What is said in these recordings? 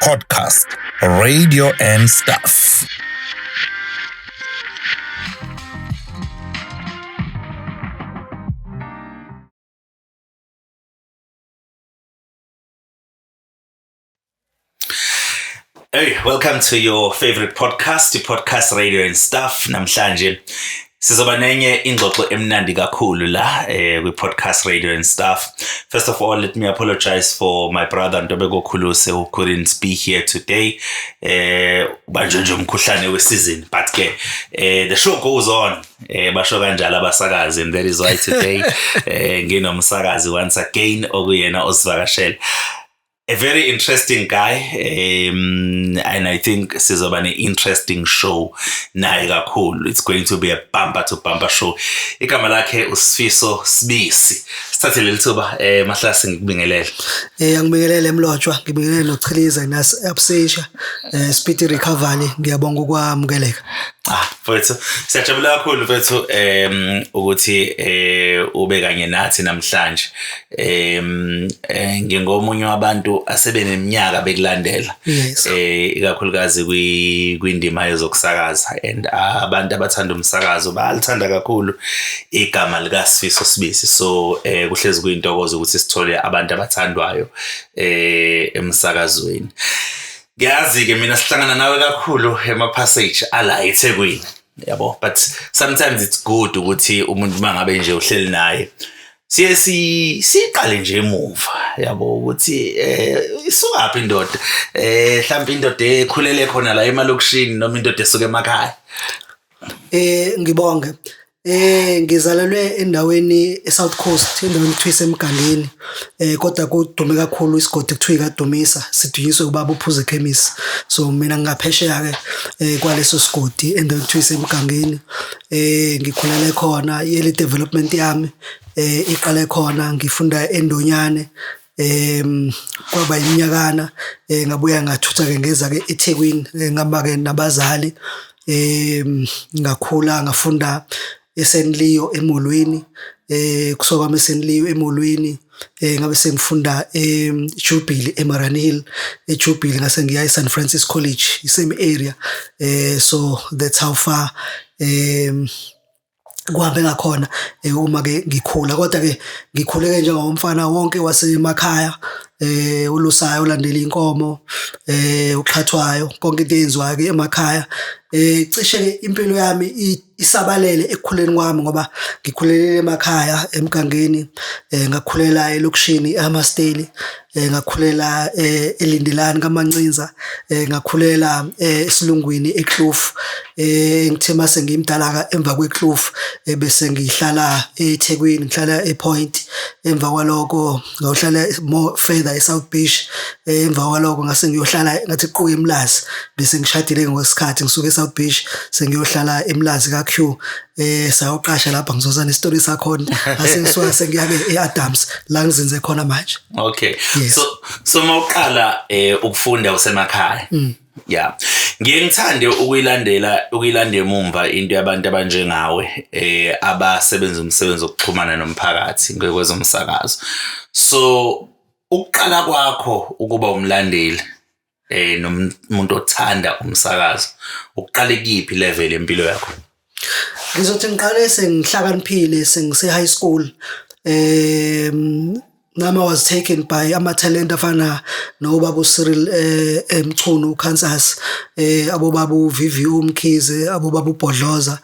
Podcast, Radio and Stuff. Hey, welcome to your favorite podcast, the podcast Radio and Stuff. Namhlanje sizoba nenye ingxoxo emnandi kakhulu la kwi-podcast Radio and Stuff. First of all, let me apologize for my brother Ntobeko Khuluse who couldn't be here today. Ubanjwe nje umkhuhlane we-season, but ke the show goes on. Basho kanjalo abasakazi, and that is why today nginomsakazi once again okuyena osivakashela. A very interesting guy, and I think sizoba ne-interesting show naye kakhulu. It's going to be a bumper to bumper show. Igama lakhe uSifiso Sibisi. Sithathe leli thuba, Mahlase, ngikubingelele. Angibingelele Mlotshwa, ngibingelele noChiliza nas Absisha, Speedy Recovery, ngiyabonga ukwamukeleka. Ah, mfethu, siyajabula kakhulu mfethu ukuthi ube kanye nathi namhlanje. Ngingomunye wabantu asebeneminyaka bekulandela. Ikakhulukazi kwindima yezokusakaza, and abantu abathanda umsakazo bayalithanda kakhulu igama lika Sifiso Sibisi. So kuhlezi kuyintokozo ukuthi sithole abantu abathandwayo emsakazweni. Ngiyazi ke mina sihlangana nawe kakhulu ema passage ala eThekwini, yabo, but sometimes it's good ukuthi umuntu mangabe nje uhleli naye siye siqale nje emuva, yabo, ukuthi isukaphi indoda, mhlawumbe indoda ekhulele khona la emalokishini noma indoda esuka emakhaya. Ngibonge. Ngizalelwe endaweni eSouth Coast, endaweni ekuthiwa iseMgangeni. Kodwa kudume kakhulu isigodi ekuthiwa iKaDumisa, sidunyiswe ubaba uPhuze Khemisi. So mina ngingaphesheya ke kwaleso sigodi endaweni ekuthiwa iseMgangeni. Ngikhulele khona, early development yami iqale khona, ngifunda eNdonyane. Kwaba iminyakana, ngabuya ngathutha ke ngeza ke eThekwini, ngihamba ke nabazali. Ngakhula ngafunda eSt Leo eMolweni, kusuka kwami eSt Leo eMolweni, ngabe sengifunda eJubilee eMariannhill, eJubilee ngase ngiya eSt Francis College, same area. So that's how far kuhambe ngakhona uma ke ngikhula. Kodwa ke ngikhuleke njengomfana wonke wasemakhaya, ulusayo, ulandela inkomo, uqhathwayo, konke into eyenziwayo ke emakhaya. Cishe ke impilo yami isabalele ekukhuleni kwami ngoba ngikhulelele emakhaya eMgangeni, ngakhulela elokishini eHammerstale, ngakhulela eLindelani kaMancinza, ngakhulela esilungwini eKloof. Ngithe mase ngimdala emva kweKloof bese ngihlala eThekwini, ngihlala ePoint. Emva kwaloko ngayohlala more further eSouth Beach. Emva kwaloko ngase ngiyohlala ngathi qu eMlazi, bese ngishadile ngokwesikhathi ngisuka eSouth Beach sengiyohlala eMlazi ka Q. Sayoqasha lapha, ngizoza nestory sakhona. Ngase ngisuka sengiya ke eAdams la ngizinze khona manje. Okay. So mawuqala ukufunda usemakhaya. Yeah. Ngiye ngithande ukuyilanda emumva into yabantu abanjengawe abasebenza umsebenzi wokuxhumana nomphakathi ngokwezomsakazo. So ukuqala kwakho ukuba umlandeli nomuntu othanda umsakazo, uqale kiphi level empilo yakho? Ngizothi ngiqale sengihlakaniphile, sengise high school. Nami was taken by ama-talent afana nobaba uCyril Mchunu uKansas, abobaba uVVO Mkhize, abobaba uBhodloza,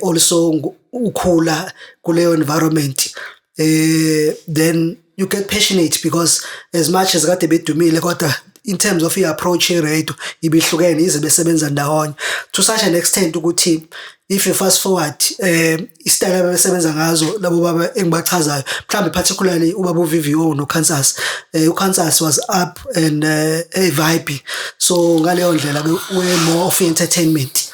also ukhula kuleyo environment. Then you get passionate because as much as kade bedumile, kodwa in terms of i-approach ye-radio ibihlukene, ize besebenza ndawonye to such an extent ukuthi if you fast forward, isitayela abesebenza ngazo labo baba engibachazayo, mhlawumbe particularly ubaba uVVO noKansas, uKansas was up and a vibe, so ngaleyo ndlela ke we more of entertainment.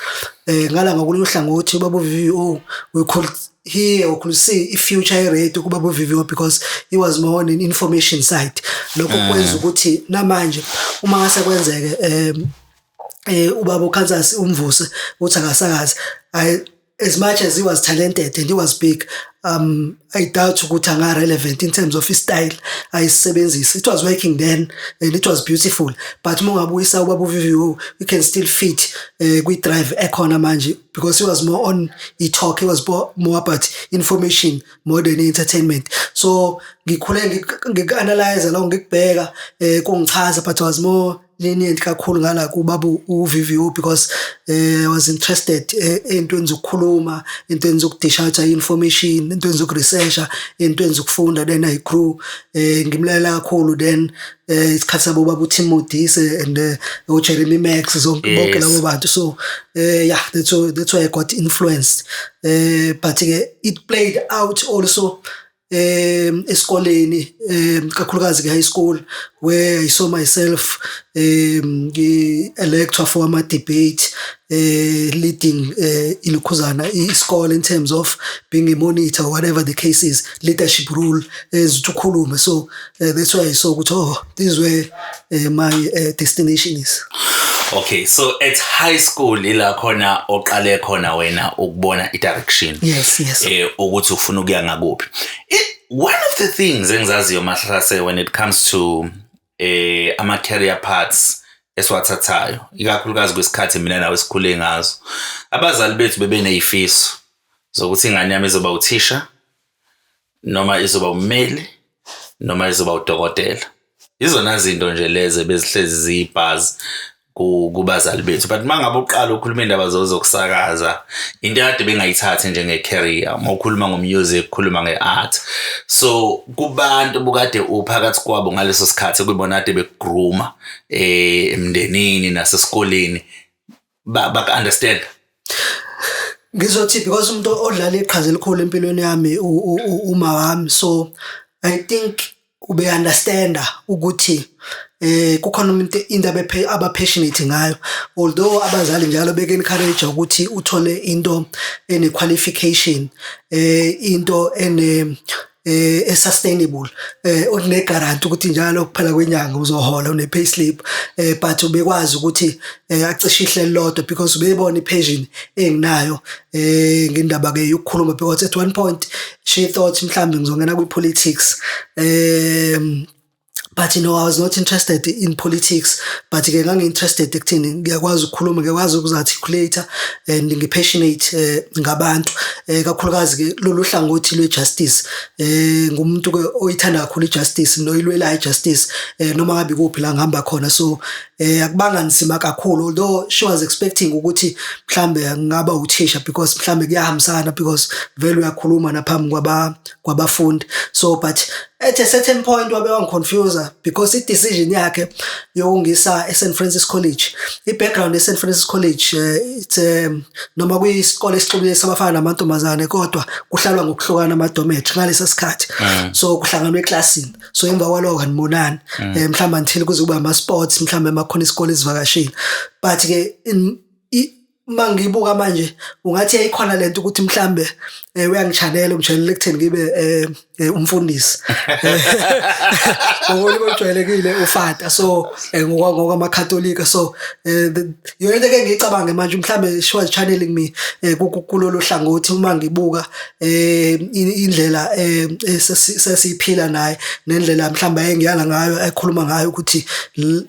Ngala ngakulolu hlangothi ubaba uVVO, we could hear or could see i-future ye-radio kubaba uVVO because he was more on an information side. Lokho kwenza ukuthi namanje uma ngase kwenzeke ubaba uKansas umvuse uthi akasakazi, I As much as he was talented and he was big, I doubt ukuthi anga relevant in terms of his style ayisebenzisa. It was working then and it was beautiful, but uma ungabuyisa ubaba uVVO, we can still fit kwi drive ekhona manje, because he was more on i-talk, he was more about information more than entertainment. So ngikhule ngiku-analyze lo, ngikubheka, kungichaza, but was more lenient kakhulu ngala kubaba uVVO because I was interested entweni zokukhuluma, entweni zokudisha out information, entweni zokuresearcha, entweni zokufunda. Then I grew ngimlalela kakhulu. Then isikhathi sabo baba uTim Modise and uJeremy Max, zonke bonke labo bantu. So yeah, that's why I got influenced, but ke it played out also esikoleni, kakhulukazi ke high school, where I saw myself ngi-electwa for ama debate, leading ilukhuzana isikole in terms of being a monitor or whatever the case is, leadership role ezithi ukhulume. So that's why I saw ukuthi, oh, this is where my destination is. Okay, so at high school ila khona oqale khona wena ukubona i-direction Yes. Ukuthi ufuna ukuya ngakuphi. One of the things engizaziyo, Mahlase, when it comes to ama career paths esiwathathayo, ikakhulukazi kwesikhathi mina nawe sikhule ngazo, abazali bethu bebenezifiso zokuthi ingane yami izoba uthisha noma izoba ummeli noma izoba udokotela. Izona zinto nje lezi bezihlezi ziyibhazi kubazali bethu, but mangabe uqala ukhuluma indaba zokusakaza, into kade bengayithathi njenge-career, uma ukhuluma ngo-music, ukhuluma nge-art. So kubantu bukade uphakathi kwabo ngaleso sikhathi, kuyibona kade bekugrooma emndenini nasesikoleni, baku-understand? Ngizothi because umuntu odlala iqhaza elikhulu empilweni yami uma wami, so I think ube understanda ukuthi kukhona umuntu into aba passionate ngayo, although abazali njalo beke encourage ukuthi uthole into ene qualification, into ene sustainable, one guarantee ukuthi njalo kuphela kwenyanga uzohola, une pay slip, but ubekwazi ukuthi acishe ihlelo lodwa because ubebona ipassion enginayo ngendaba ke yokukhuluma, because at one point she thought mhlambe ngizongena kwi politics, but I was not interested in politics, but ke ngangi-interested ekutheni ngiyakwazi ukukhuluma, ngiyakwazi ukuzi-articulate and ngi-passionate ngabantu, kakhulukazi ke lolu hlangothi lwe-justice. Ngumuntu ke oyithanda kakhulu i-justice noyilwelayo i-justice, noma ngabe kuphi la ngihamba khona. So akubanga nzima kakhulu, although she was expecting ukuthi mhlambe ngingaba uthisha because mhlambe kuyahambisana, because vele uyakhuluma naphambi kwabafundi. So but at a certain point wabe wangiconfuse because i-decision yakhe yokungisa e-St Francis College, i-background e-St Francis College, it's noma kuyisikole esixubile sabafana namantombazane, kodwa kuhlalwa ngokuhlukana ama-dormitory ngalesa sikhathi, so kuhlanganwe eklasini, so emva kwaloko anibonani, mhlawumbe until kuze kuba ama-sports, mhlawumbe makhona isikole esivakashile. But ke uma ngibuka manje, ungathi yayikhona lento ukuthi mhlambe uyangichanela, ungichanela ekutheni ngibe umfundisi ngokolimi olujwayelekile, ufata, so ngokwamakatholika. So yona into ke ngiyicabange manje, mhlambe she was channeling me kulolu hlangothi uma ngibuka indlela sesiphila naye nendlela mhlambe ayengiyala ngayo, ekhuluma ngayo, ukuthi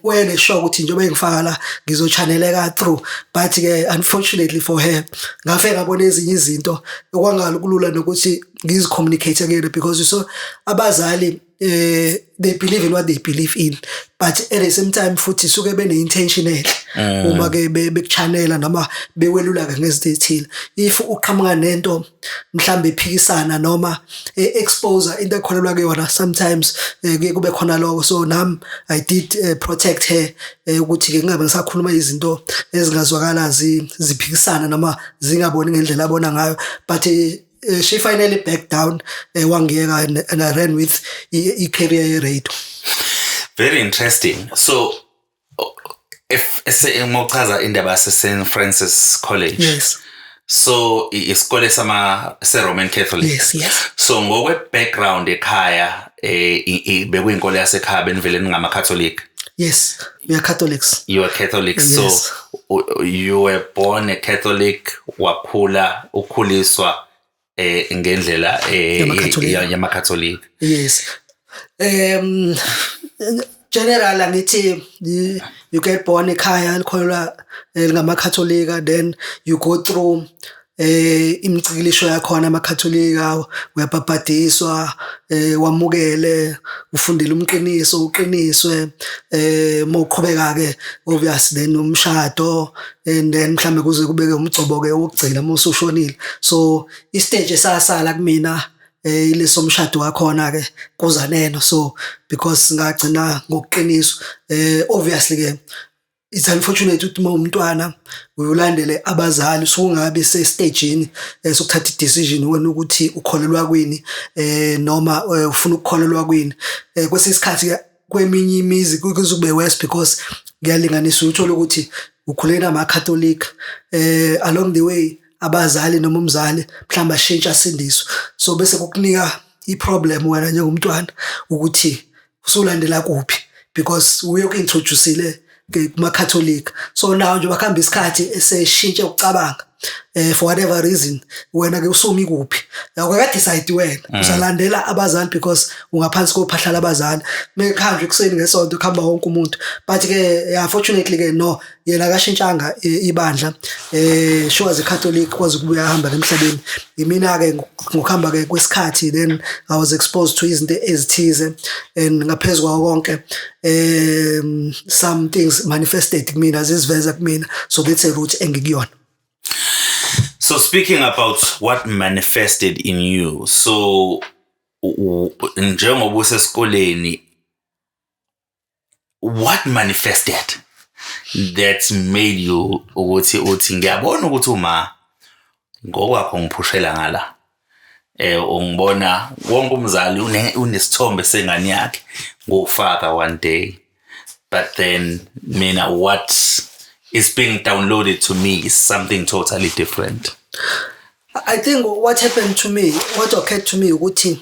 wayene sure ukuthi njengoba engifaka la ngizochaneleka through. But ke unfortunately for her, ngafike ngabona ezinye izinto okwangalula nokuthi ngizicommunicate kuyena, because you saw abazali, they believe in what they believe in, but at the same time futhi suke bene intention enhle uma ke bekuchannela noma bewelula ke ngezinto ezithile. If uqhamuka nento mhlambe iphikisana noma expose into ekholelwa kuyona, sometimes kuye kube khona lokho. So nami I did protect her ukuthi ke ngingabe ngisakhuluma izinto ezingazwakala ziphikisana noma zingaboni ngendlela abona ngayo. But she finally backed down, wangiyeka and I ran with i-career ye-radio. Very interesting. So if ese indaba yase St Francis College, so isikole sama se Roman Catholic? Yes. So ngokwe background ekhaya, bekuyinkolo yasekhaya, benivele ningama Catholic? Yes, we are Catholics. You are Catholic. Yes. So You were born a Catholic, wakhula ukhuliswa ngendlela YamaKatholika. yamaKatholika. Yes. General angithi you get born ekhaya likholelwa lingamakatholika, then you go through imicikilisho yakhona amakatholika, uyabhabhadiswa, wamukele, ufundile umqiniso, uqiniswe, mawuqhubeka ke obvious then umshado, and then mhlambe kuze kubeke umgcobo ke wokugcina mawusushonile. So istage esasala kumina ileso mshado wakhona ke kuza neno, so because ngagcina ngokuqiniswa, obviously ke it's unfortunate ukuthi uma umntwana uyolandele abazali, usungabe sestagini sokuthatha i-decision wena ukuthi ukholelwa kwini noma ufuna ukukholelwa kwini. Kwesinye isikhathi kweminye imizi kuzube worse because kuyalinganisa, uthola ukuthi ukhulele nama-Catholic, along the way abazali noma umzali mhlawumbe ashintsha asindiswa, so bese kukunika i-problem wena njengomntwana ukuthi usulandela kuphi because uye ku-introduce-ile kuma-Catholic. So now nje bakuhamba isikhathi eseshintshe ukucabanga, for whatever reason, wena ke usumi kuphi? Awukaka-decide wena, usalandela abazali because ungaphansi kophahla labazali. Mekuhanjwe ekuseni ngesonto kuhamba wonke umuntu, but ke yeah, fortunately ke no, yena akashintshanga ibandla, she was a Catholic kwaze kubuya ahamba emhlabeni. Imina ke ngokuhamba ke kwesikhathi then I was exposed to izinto ezithize, and ngaphezulu kwawo konke some things manifested kumina, ziziveza kumina, so that's a route engikuyona. So speaking about what manifested in you, so njengoba usesikoleni, what manifested that made you ukuthi uthi ngiyabona ukuthi uma ngokwakho ngiphushela ngala, ungibona wonke umzali unesithombe sengane yakhe ngofaka one day, but then mina what is being downloaded to me is something totally different? I think what happened to me, what occurred to me ukuthi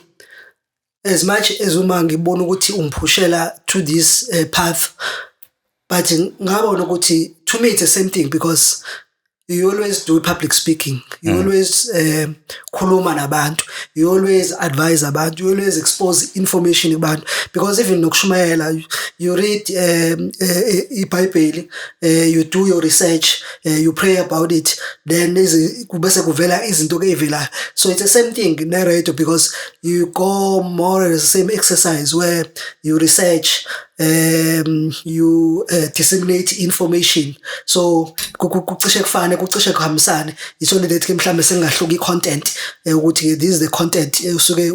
as much as uma ngibona ukuthi ungiphushela to this path, but ngabona ukuthi to me it's the same thing because you always do public speaking, you always khuluma nabantu, you always advise abantu, you always expose information kubantu, because even nokushumayela you read iBhayibheli, you do your research, you pray about it, then bese kuvela izinto ke ezivelayo. So it's the same thing ne radio because you go more the same exercise where you research, you disseminate information, so kucishe kufane, kucishe kuhambisane. It's only that ke mhlambe sengahluka i-content, ukuthi this is the content usuke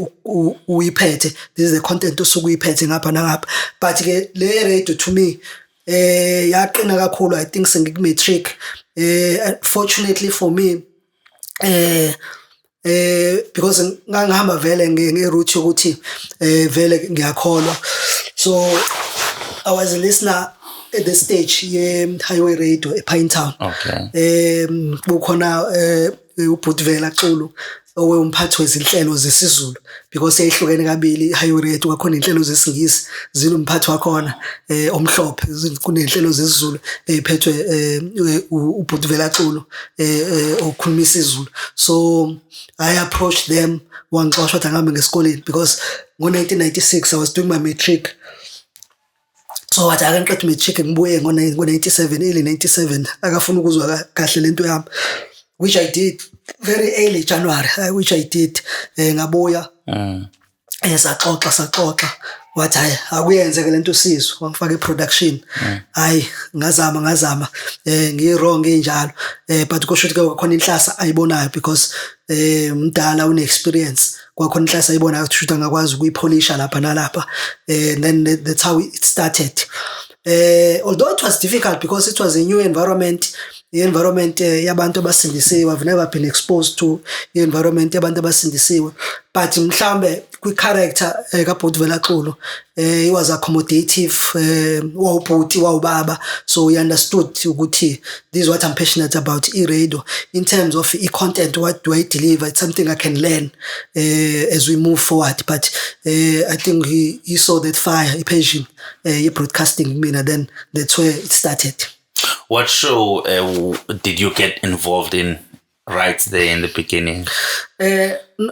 uyiphethe, this is the content osuke uyiphethe ngapha nangapha. But ke le radio to me yaqina kakhulu, I think sengiku matric. Fortunately for me, because ngangihamba vele nge-route yokuthi vele ngiyakholwa, so I was a listener at the stage ye Highway Radio ePinetown. Kukhona uBhuti Vela Xulu owumphathi wezinhlelo zesiZulu because yayihlukene kabili i-Highway Radio, kwakhona inhlelo zesiNgisi zinomphathi wakhona omhlophe, kunenhlelo zesiZulu eziphethwe uBhuti Vela Xulu okhuluma isiZulu. So I approached them, wangixosha wathi angihambe ngesikoleni because ngo-1996 I was doing my matric, so wathi ake ngiqede matric ngibuye ngo-97, early 97, akafuna ukuzwa kahle lento yami, which I did very early January, which I did, ngabuya, saxoxa saxoxa, wathi hayi akuyenze ke lento sizwe, wangifaka e-production. Hayi ngazama ngazama, ngi-wrong injalo, but kusho ukuthi khona inhlasa ayibonayo because mdala une experience, kwakhona inhlasa ayibonayo ukuthi angakwazi ukuyipholisha lapha nalapha, then that's how it started. Although it was difficult because it was a new environment, i-environment yabantu abasindisiwe. I've never been exposed to i-environment yabantu abasindisiwe, but mhlambe kwi-character kaBhuti Vela Xulu, he was accommodative, wawubhuti wawubaba, so he understood ukuthi this is what I'm passionate about, i-radio in terms of i-content, what do I deliver, it's something I can learn as we move forward. But I think he saw that fire, i-passion, i-broadcasting mina, then that's where it started. What show did you get involved in right there in the beginning?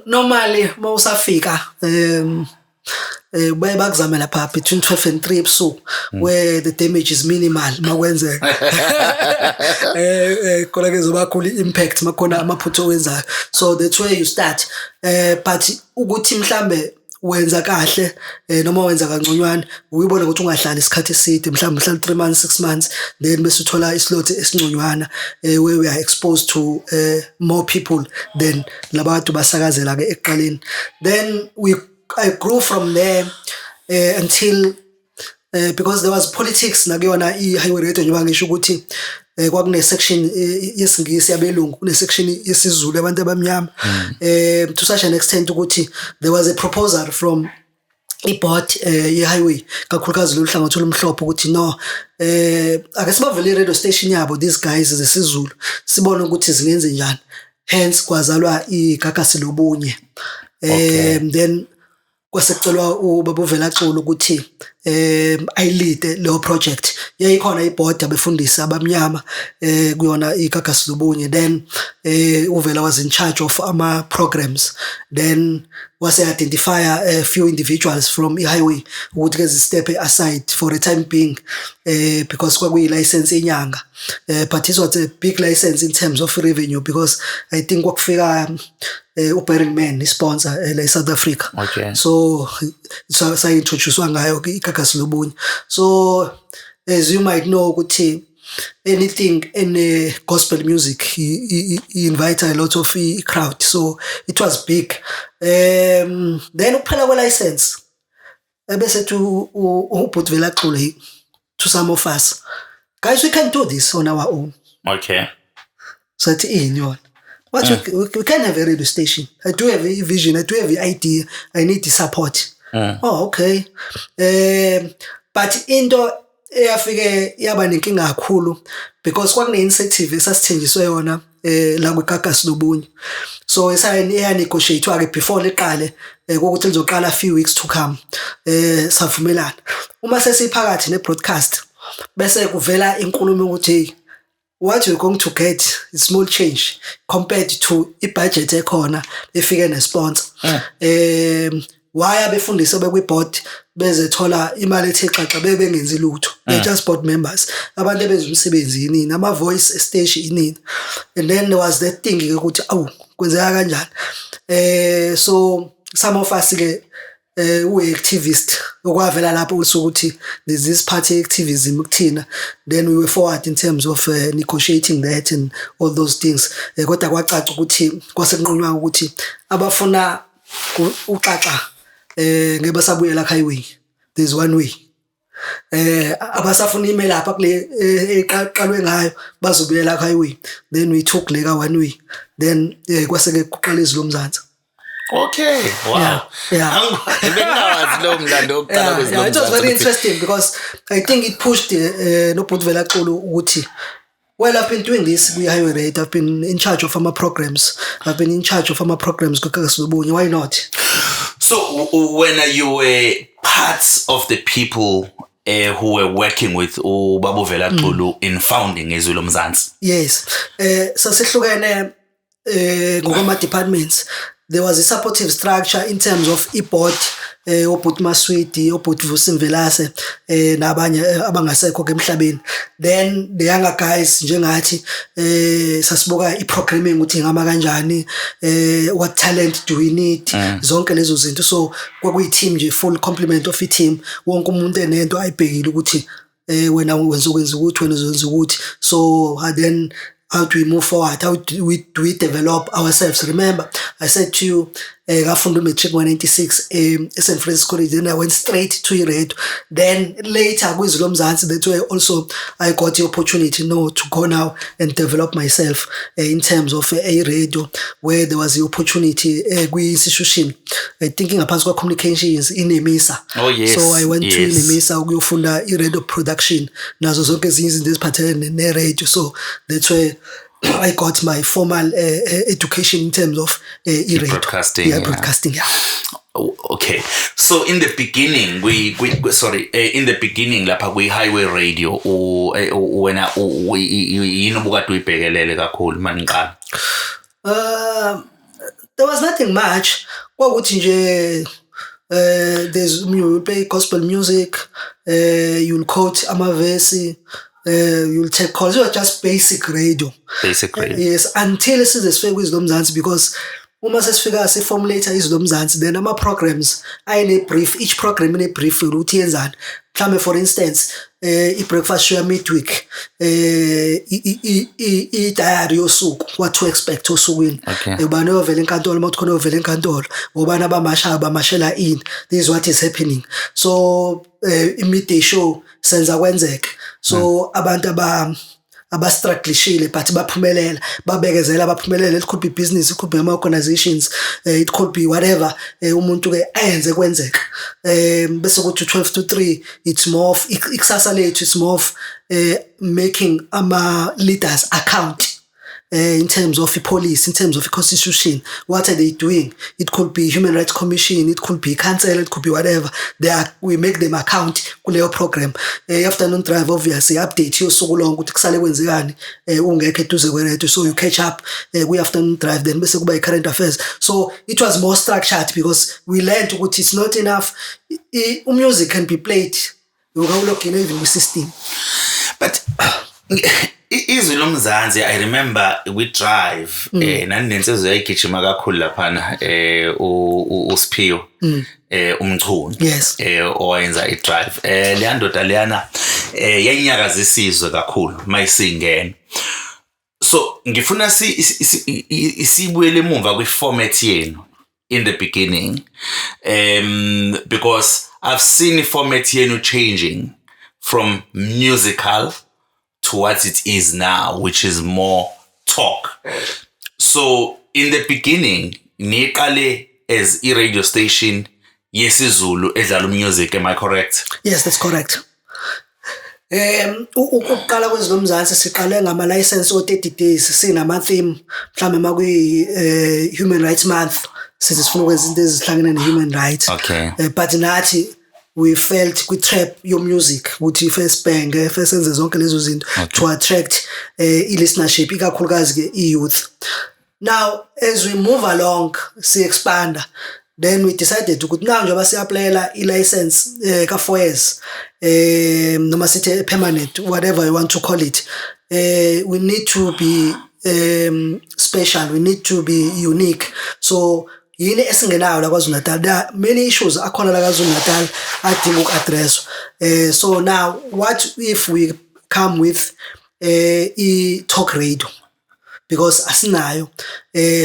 Normally mawusafika baye bakuzame lapha between 12 and 3 ebusuku, where the damage is minimal makwenzeka khona ke zoba khulu impact makhona amaphutha owenzayo. So that's where you start, but ukuthi mhlambe wenza kahle noma wenza kangconywana uyibona ukuthi ungahlali isikhathi eside, mhlawumbe uhlala 3 months, 6 months, then bese uthola islot esingconywana where we are exposed to more people than labantu basakazela ke ekuqaleni. Then we I grew from there until because there was politics nakuyona i-Highway Radio, njengoba ngisho ukuthi kwakune section yesiNgisi yabelungu, kune section yesiZulu abantu abamnyama, to such an extent ukuthi there was a proposal from i-board ye-Highway, kakhulukazi lolu hlangothi olumhlophe, ukuthi no, ake sibavele i-radio station yabo these guys zesiZulu, sibone ukuthi zingenze njani. Hence kwazalwa iGagasi Lobunye. Then kwasekucelwa ubaba uVela Xulu ukuthi ayileade leyo project. Yayikhona iboard abefundisi abamnyama kuyona iGagasi Lobunye. Then uVela was in charge of ama programs, then wase identify a few individuals from i-Highway ukuthi ke step aside for a time being, because kwakuyi license inyanga, but it was a big license in terms of revenue, because I think kwakufika uBering Man, isponsor la eSouth Africa. So sa-introducewa ngayo iGagasi Lobunye. So as you might know ukuthi anything in gospel music he invite a lot of crowd, so it was big. Then ukuphela kwe license ebese tu ubhuti Vela Xulu to some of us, "Guys, we can do this on our own." Sathi, "Ini yona?" What, we can have a radio station. I do have a vision, I do have the idea, I need the support." Oh, okay. But into eyafike yaba nenkinga kakhulu, because kwakune incentive esasithenjiswe yona la kwiGagasi Lobunye, so eya negotiate ke before liqale ukuthi lizoqala a few weeks to come. Savumelana uma sesiphakathi ne broadcast bese kuvela inkulumo ukuthi, hey, what we're going to get is small change compared to ibudget ekhona efike nesponsor. Why abefundisi bekwi-board bezethola imali ethe xaxa bebe bengenzi lutho? They just board members. Abantu abenza umsebenzi yinini, ama voice station yinini. And then there was that thing ke ukuthi, awu, kwenzeka kanjani? So some of us ke uyi-activist okwavela lapho ukuthi there's this party activism kuthina. Then we were forward in terms of negotiating that and all those things. Kodwa kwacaca ukuthi kwasekunqunywa ukuthi abafuna uxaxa ngeke basabuyela highway. There's one way. Abasafuna ime lapha kule eqalwe ngayo bazobuyela highway. Then we took le ka one way, then kwase ke kuqala Izwi Lomzansi. Okay, wow. Bengingawazi lowo mlando wokuqala kweZwi Yeah, it was Lomzansi. Very interesting because I think it pushed nobhuti Vela Xulu ukuthi, well, I've been doing this kwi-Highway Radio. I've been in charge of ama programs. I've been in charge of ama programs kwiGagasi Lobunye. Why not? So when you were parts of the people who were working with ubaba Vela Xulu in founding Izwi Lomzansi? Yes. Sasihlukene ngokwama departments. There was a supportive structure in terms of i-board, obhuti Maswidi, obhuti Vusi Mvelase nabanye abangasekho ke emhlabeni. Then the younger guys njengathi sasibuka i-programming ukuthi ingama kanjani, what talent do we need, zonke lezo zinto. So kwakuyi team nje, full complement of i-team, wonke umuntu enento ayibhekile ukuthi wena wenza ukwenza ukuthi wena uzenza ukuthi. So then how do we move forward? How do we develop ourselves? Remember I said to you, ngafunda umatric ngo-96 eSt Francis College, then I went straight to i-radio. Then later kwiZwi Lomzansi, that's where also I got the opportunity, no, to go now and develop myself in terms of a radio, where there was the opportunity kwi-institution, I think ngaphansi kwa-communications, iNEMISA. Oh, yes, So I went to iNEMISA ukuyofunda i-radio production nazo zonke ezinye izinto eziphathelene ne-radio. So that's where I got my formal education in terms of i-radio. Broadcasting, Yeah, yeah. broadcasting, yeah. Okay. So in the beginning we sorry, in the beginning lapha kwi Highway Radio, wena yini obukade uyibhekelele kakhulu maniqala? There was nothing much. Kwakuthi nje there's you play gospel music, you'll quote amavesi, you'll take calls. It was just basic radio. Basic radio. Yes, until size sifike kwiZwi Lomzansi, because uma sesifika siformulate iZwi Lomzansi, then ama programs ayine brief, each program ine brief ukuthi yenzani. Mhlambe, for instance, i-breakfast show midweek, i diary yosuku, what to expect osukwini. Ubani oyovela enkantolo, uma kukhona oyovela enkantolo, ubani abamashayo, bamashela ini, this is what is happening. So i-midday show, senza kwenzeke, so abantu abastrugglishile but baphumelela, babekezela, baphumelela, it could be business, it could be ama organizations, it could be whatever, umuntu ke ayenze kwenzeka. Bese kuthi 12 to 3, it's more of ikusasa lethu, it's more of making ama leaders account in terms of police, in terms of constitution, what are they doing? It could be Human Rights Commission, it could be council, it could be whatever. They are, we make them account kuleyo program. Afternoon drive, obviously, update yosuku lonke ukuthi kusale kwenzekani ungekho eduze kwe-radio, so you catch up kwi-afternoon drive, then bese kuba i-current affairs. So it was more structured because we learned ukuthi it's not enough. Music can be played ukawulogina even kwi-system. But Izwi Lomzansi, I remember we drive nani nensizwa yayigijima kakhulu laphana, uSiphiwo uMchunu. Owayenza i-drive. Leya ndoda leyana yayinyakaza isizwe kakhulu mayisingena. So ngifuna sibuyele emumva kwi-format yenu in the beginning, because I've seen i-format yenu changing from musical to what it is now, which is more talk. So in the beginning niqale as i-radio station yesiZulu edlala music, am I correct? Yes, that's correct. Ukuqala kweZwi Lomzansi siqale ngama license o 30 days, sinama theme, mhlambe makuyi Human Rights Month, sithi sifuna ukwenza izinto ezihlangene ne human rights. But nathi we felt kwi trap yo music ukuthi first bang, first senze zonke lezo zinto to attract i listenership, ikakhulukazi ke i youth. Now as we move along, si expanda, then we decided ukuthi now njengoba siyapplyela i-license ka 4 years, noma sithi permanent, whatever you want to call it, we need to be special, we need to be unique. So yini esingenayo la KwaZulu Natal? There are many issues akhona la KwaZulu Natal adinga uku-addresswa. So now what if we come with i-talk radio, because asinayo,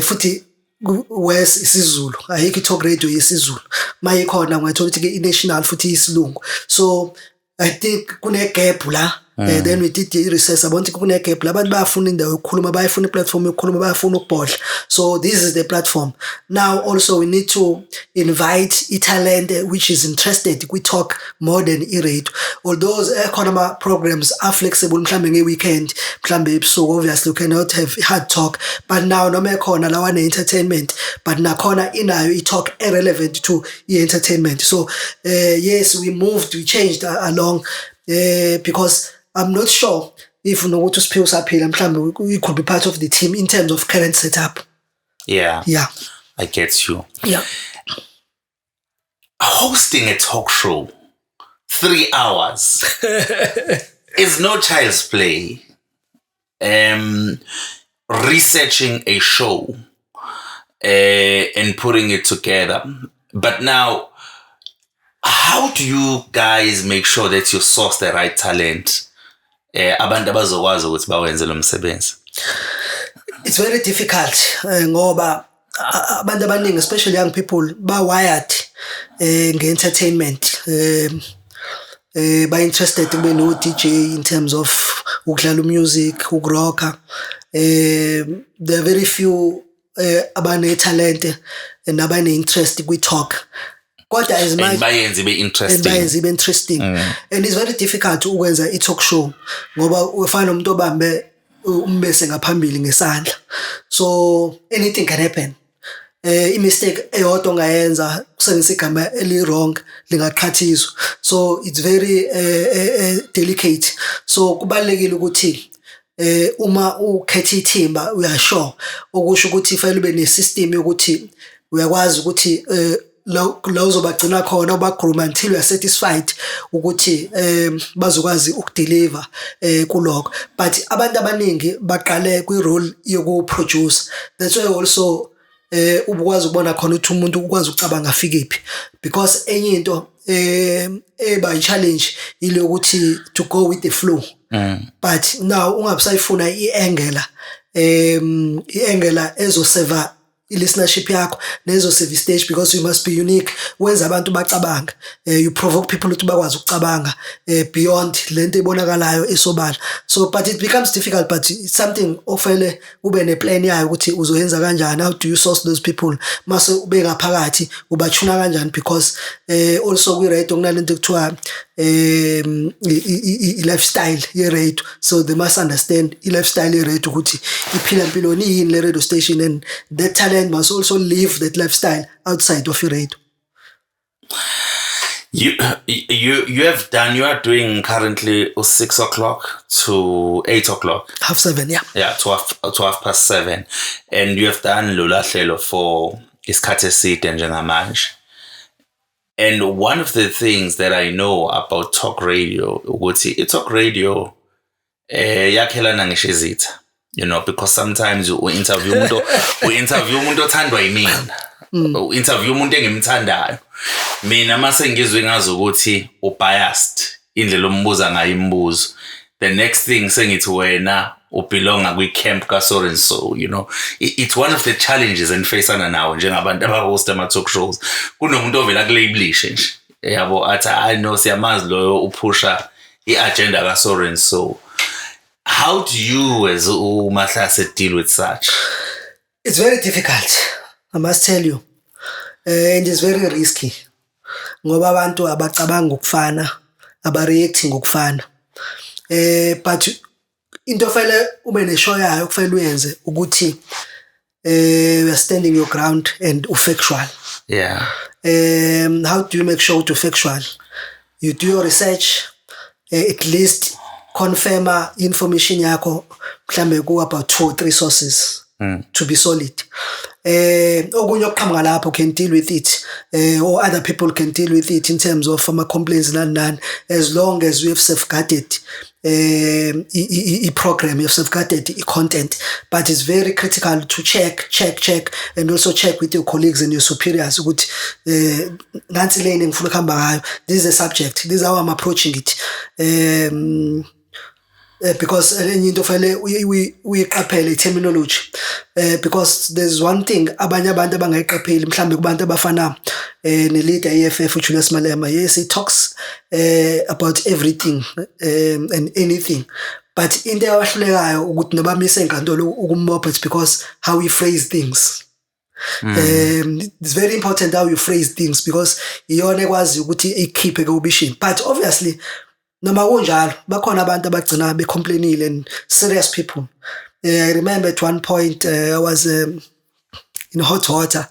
futhi wes isiZulu, ayikho i-talk radio yesiZulu. Mayikhona ungathola ukuthi ke i-national futhi isilungu. So I think kune gap la. Then we did i-research, yabona ukuthi kune gap la, abantu bayafuna indawo yokukhuluma, bayafuna i-platform yokukhuluma, bayafuna ukubhodla. So this is the platform. Now also we need to invite i-talent which is interested kwi-talk more than i-radio, although ekhona ama-programs are-flexible, mhlambe nge-weekend, mhlambe ebusuku. Obviously you cannot have hard talk, but now noma ekhona lawa ne-entertainment, but nakhona inayo i-talk e-relevant to i-entertainment. So yes, we moved, we changed along, because I'm not sure if nokuthi uSiphiwe usaphila, mhlambe we could be part of the team in terms of current setup. I get you. Hosting a talk show 3 hours is no child's play. Researching a show and putting it together. But now, how do you guys make sure that you source the right talent? Abantu abazokwazi ukuthi bawenze lo msebenzi. It's very difficult, ngoba abantu abaningi, especially young people, ba wired nge-entertainment, ba interested kube no DJ in terms of ukudlala music, ukurocka. There are very few abane talent nabane interest kwi talk, kodwa as And much bayenze be and interesting. Bayenze ibe interesting, and it's very difficult ukwenza i-talk show ngoba ufana nomuntu obambe umbese ngaphambili ngesandla, so anything can happen. I-mistake eyodwa ongayenza, usebenzisa igama eli wrong, lingaqhathiswa. So it's very delicate. So kubalulekile ukuthi uma ukhetha ithimba uyasho okusho ukuthi fanele ube ne-system yokuthi uyakwazi ukuthi la uzobagcina khona, ubagroom until you are satisfied ukuthi bazokwazi ukudeliver kulokho. But abantu abaningi baqale kwi-role yoku-produce. That's why also ubukwazi ukubona khona ukuthi umuntu ukwazi ukucabanga afikephi, because enye into eba i-challenge ile ukuthi to go with the flow, but now ungabusayifuna i-angle ezoseva i-listenership yakho nezo-serve stage, because you must be unique, wenza abantu bacabanga, you provoke people ukuthi bakwazi ukucabanga beyond lento ebonakalayo esobala. So but it becomes difficult, but it's something ofanele ube neplan yayo ukuthi uzoyenza kanjani. How do you source those people mase ube ngaphakathi, ubachuna kanjani? Because also kwi-radio kunalento ekuthiwa i-lifestyle ye-radio, so they must understand i-lifestyle ye-radio ukuthi iphila mpiloni yini le radio station, and that talent must also live that lifestyle outside of i-radio. You have done, you are doing currently 6 o'clock to 8 o'clock. Half seven, yeah. Yeah, to 7:30, and you have done lolu hlelo for isikhathi eside njengamanje. And one of the things that I know about talk radio ukuthi i-talk radio yakhelana ngisho izitha, because sometimes u-interview umuntu othandwa yimina, u-interview umuntu engimthandayo mina, mase ngizwe ngazi ukuthi ubiased indlela ombuza ngayo imibuzo, the next thing sengithi wena ubelonga kwi-camp ka-so and so. It's one of the challenges enifacana nawo njengabantu aba-host ama-talk shows. Kunomuntu ovela kulabelishe nje, yabo, athi, "I know, siyamazi loyo, uphusha i-agenda ka-so and so." How do you as uMahlase deal with such? It's very difficult, I must tell you. And it's very risky. Ngoba abantu abacabanga ngokufana, abareact ngokufana. But into ofanele ube neshow yayo, kufanele uyenze ukuthi you are standing your ground and ufactual. How do you make sure to factual? You do your research, at least confirm information yakho mhlambe ku about two or three sources to be solid. Okunye okuqhamuka lapho can deal with it, or other people can deal with it in terms of ama complaints nani nani, as long as we have safeguarded i-program, you have safeguarded i-content. But it's very critical to check, check, check, and also check with your colleagues and your superiors ukuthi nansi lane engifuna ukuhamba ngayo, this is a subject, this is how I'm approaching it, because enye into fanele uyiqaphele i-terminology, because there's one thing abanye abantu abangayiqapheli, mhlambe kubantu abafana ne-leader ye-EFF uJulius Malema. Yes, he talks about everything and anything, but into abahlulekayo ukuthi nobamise enkantolo ukumbopha, it's because how he phrase things. It's very important how you phrase things, because iyona ekwazi ukuthi ikhiphe kubishini. But obviously noma kunjalo bakhona abantu abagcina becomplainile, and serious people. I remember at one point I was in hot water.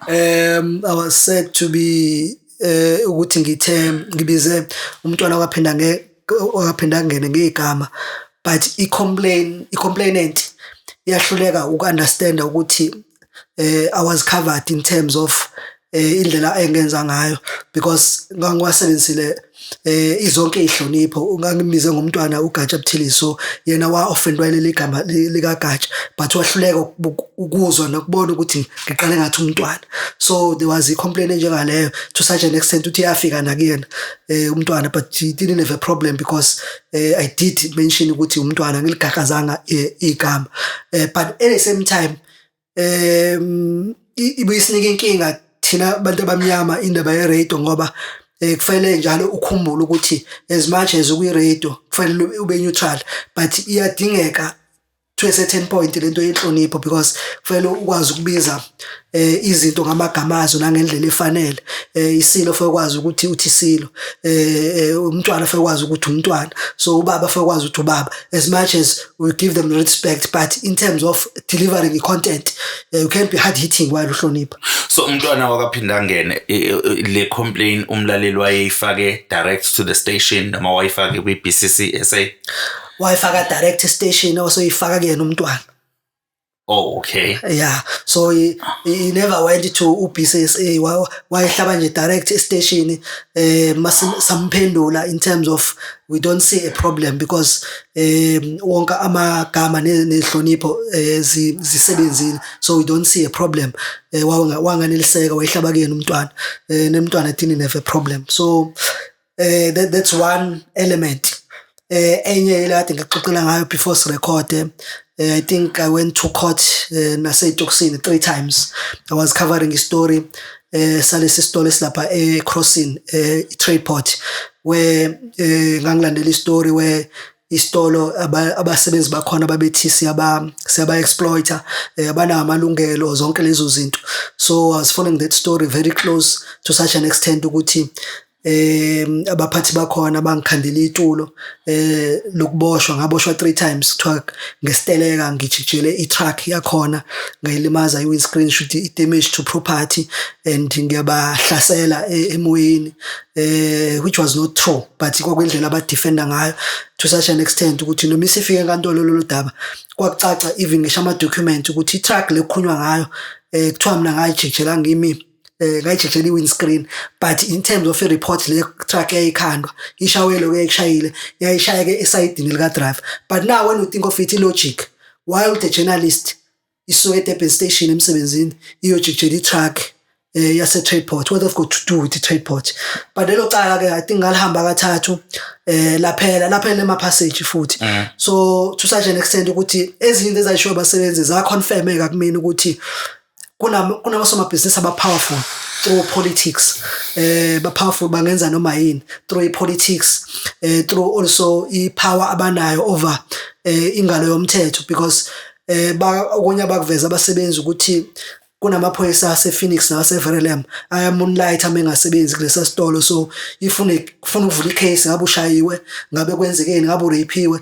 I was said to be ukuthi ngithe ngibize umntwana wakaphinda ngene ngegama, but i-complainant iyahluleka uku-understand ukuthi I was covered in terms of indlela engenza ngayo, because ngangiwasebenzisile izonke ihlonipho, ngangimbize ngomntwana uGatsha Buthelezi. So yena wa-offendwa leli gama likaGatsha, but wahluleka ukuzwa nokubona ukuthi ngiqale ngathi umntwana. So there was i-complaint enjengaleyo to such an extent ukuthi iyafika nakuyena umntwana, but he didn't have a problem because I did mention ukuthi umntwana, ngiligagazanga igama. But at the same time ibuye isinike inkinga thina abantu abamnyama indaba ye-radio, ngoba kufanele njalo ukhumbule ukuthi as much as ukwi-radio kufanele ube neutral, but iyadingeka. to a certain point lento yenhlonipho, because kufanele ukwazi ukubiza izinto ngamagama azo nangendlela efanele. Isilo fanele ukwazi ukuthi uthi isilo, umntwana fanele ukwazi ukuthi umntwana, so ubaba fanele ukwazi ukuthi ubaba. As much as we give them respect, but in terms of delivering the content, you can't be hard hitting while uhlonipha. So umntwana wakaPhindangene, le complaint umlaleli wayeyifake direct to the station noma wayifake kwi-BCC SA? Wayifaka direct station, osoyifaka kuyena umntwana. Oh, okay. Yeah, so he never went to uBCSA, wayehlaba nje direct station. Samphendula in terms of we don't see a problem because wonke amagama nehlonipho zisebenzile, so we don't see a problem. Wanganeliseka, wayehlaba kuyena umntwana, nemntwana didn't have a problem. So that's one element. Enye le kade ngixoxela ngayo before sirekhode, I think I went to court naseyitokisini three times. I was covering a story salesi sitolo esilapha e-crossing, trade port, where ngangilandela i-story where isitolo abasebenzi bakhona babethi siyaba exploiter, abanawo amalungelo, zonke lezo zinto. So I was following that story very close to such an extent ukuthi abaphathi bakhona bangikhandela itulo lokuboshwa. Ngaboshwa three times, kuthiwa ngesiteleka ngijikijele i-truck yakhona, ngayilimaza i-windscreen, should i-damage to property, and ngiyabahlasela emoyeni, which was not true, but kwakwindlela abadefenda ngayo to such an extent ukuthi noma isifike enkantolo lolu daba, kwakucaca even ngisho ama-document ukuthi i-truck lekukhulunywa ngayo, kuthiwa mina ngayijikijela ngimi, ngayijikijela i-windscreen, but in terms of i-report, le truck yayikhandwa ishawelo ke ekushayile yayishayeke esayidini lika-driver. But now when you think of it, i-logic, why would the journalist isuke eDurban station emsebenzini iyojikijela i-truck yase Tradeport? What have got to do with the Tradeport? But lelo cala ke, I think ngalihamba kathathu, laphela laphela ema-passage futhi. So to such an extent ukuthi ezinye into ezayishiwo abasebenzi zaconfirmeka kumina ukuthi kunabosomabhizinisi aba-powerful through politics, ba-powerful, bangenza noma yini through i-politics, through also i-power abanayo over ingalo yomthetho, because okunye abakuveza abasebenzi ukuthi kunamaphoyisa ase-Phoenix nawase-Verulam aya-moonlight uma engasebenzi kulesa sitolo. So if ufuna ukuvula i-case, ngabe ushayiwe, ngabe kwenzekeni, ngabe urepiwe,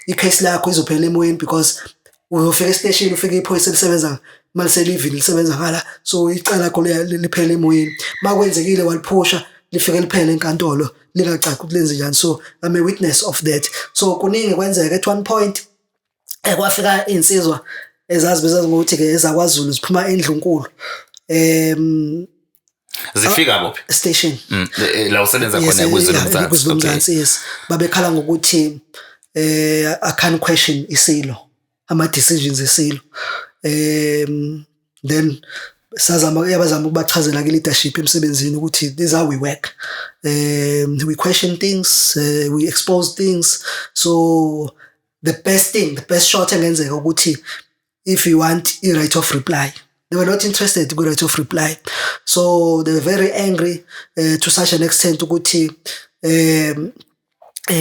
i-case lakho izophela emoyeni, because uzofika esiteshini ufike iphoyisa elisebenza maliselivini lisebenza ngala, so icala lakho liphela emoyeni. Makwenzekile waliphusha, lifike liphele enkantolo lingacaci ukuthi lenze njani. So I'm a witness of that. So kuningi kwenzeka. At one point kwafika insizwa ezazi bezazi ngokuthi ke ezakwaZulu, ziphuma endlunkulu Zifika kuphi? Station. La usebenza khona KwaZulu Mzansi? KwaZulu Mzansi, yes. Babekhala ngokuthi I can't question isilo, ama decisions esilo. Then sazama, yabazama ukubachazela ke leadership emsebenzini ukuthi this is how we work. We question things, we expose things. So the best thing, the best shot engenzeka ukuthi if you want i right of reply. They were not interested ku right of reply, so they were very angry, to such an extent ukuthi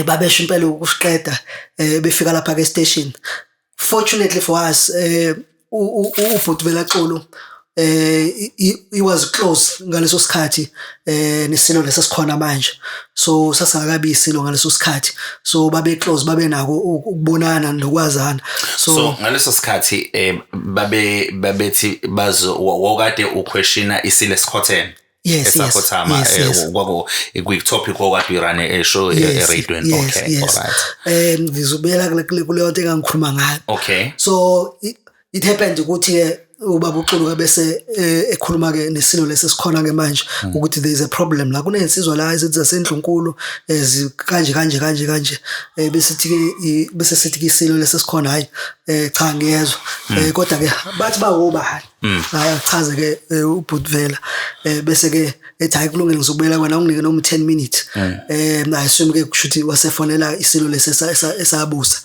babesho impela ukusiqeda befika lapha ke station. Fortunately for us, ubhuti Vela Xulu, he was close ngaleso sikhathi nesilo lesesikhona manje, so sasingakabi isilo ngaleso sikhathi, so babe close, babe nako ukubonana nokwazana, so. So ngaleso sikhathi babe babethi bazo wokade uquestiona isilo esikhotheme? Yes. Esakhothama. Yes. Kwako kwi-topic okade uyirane eshow eradioweni? Yes. Okay. Yes. Alright. Ngizobuyela kuleyo nto engangikhuluma ngayo. So it happened ukuthi ke ubaba uXulu ke bese ekhuluma ke nesilo lesi esikhona ke manje ukuthi there is a problem la, kunezinsizwa la ezithi zasendlunkulu kanje kanje kanje kanje. Bese sithi ke bese sithi ke isilo lesi esikhona, hayi, cha, ngiyezwa, kodwa ke bathi bawobani? Hayi, achaze ke ubhuti Vela, bese ke ethi, "Hayi, kulungile, ngizobuyela kwena, unginike noma 10 minutes." I assume ke kushuthi wasefonela isilo lesi esabusa.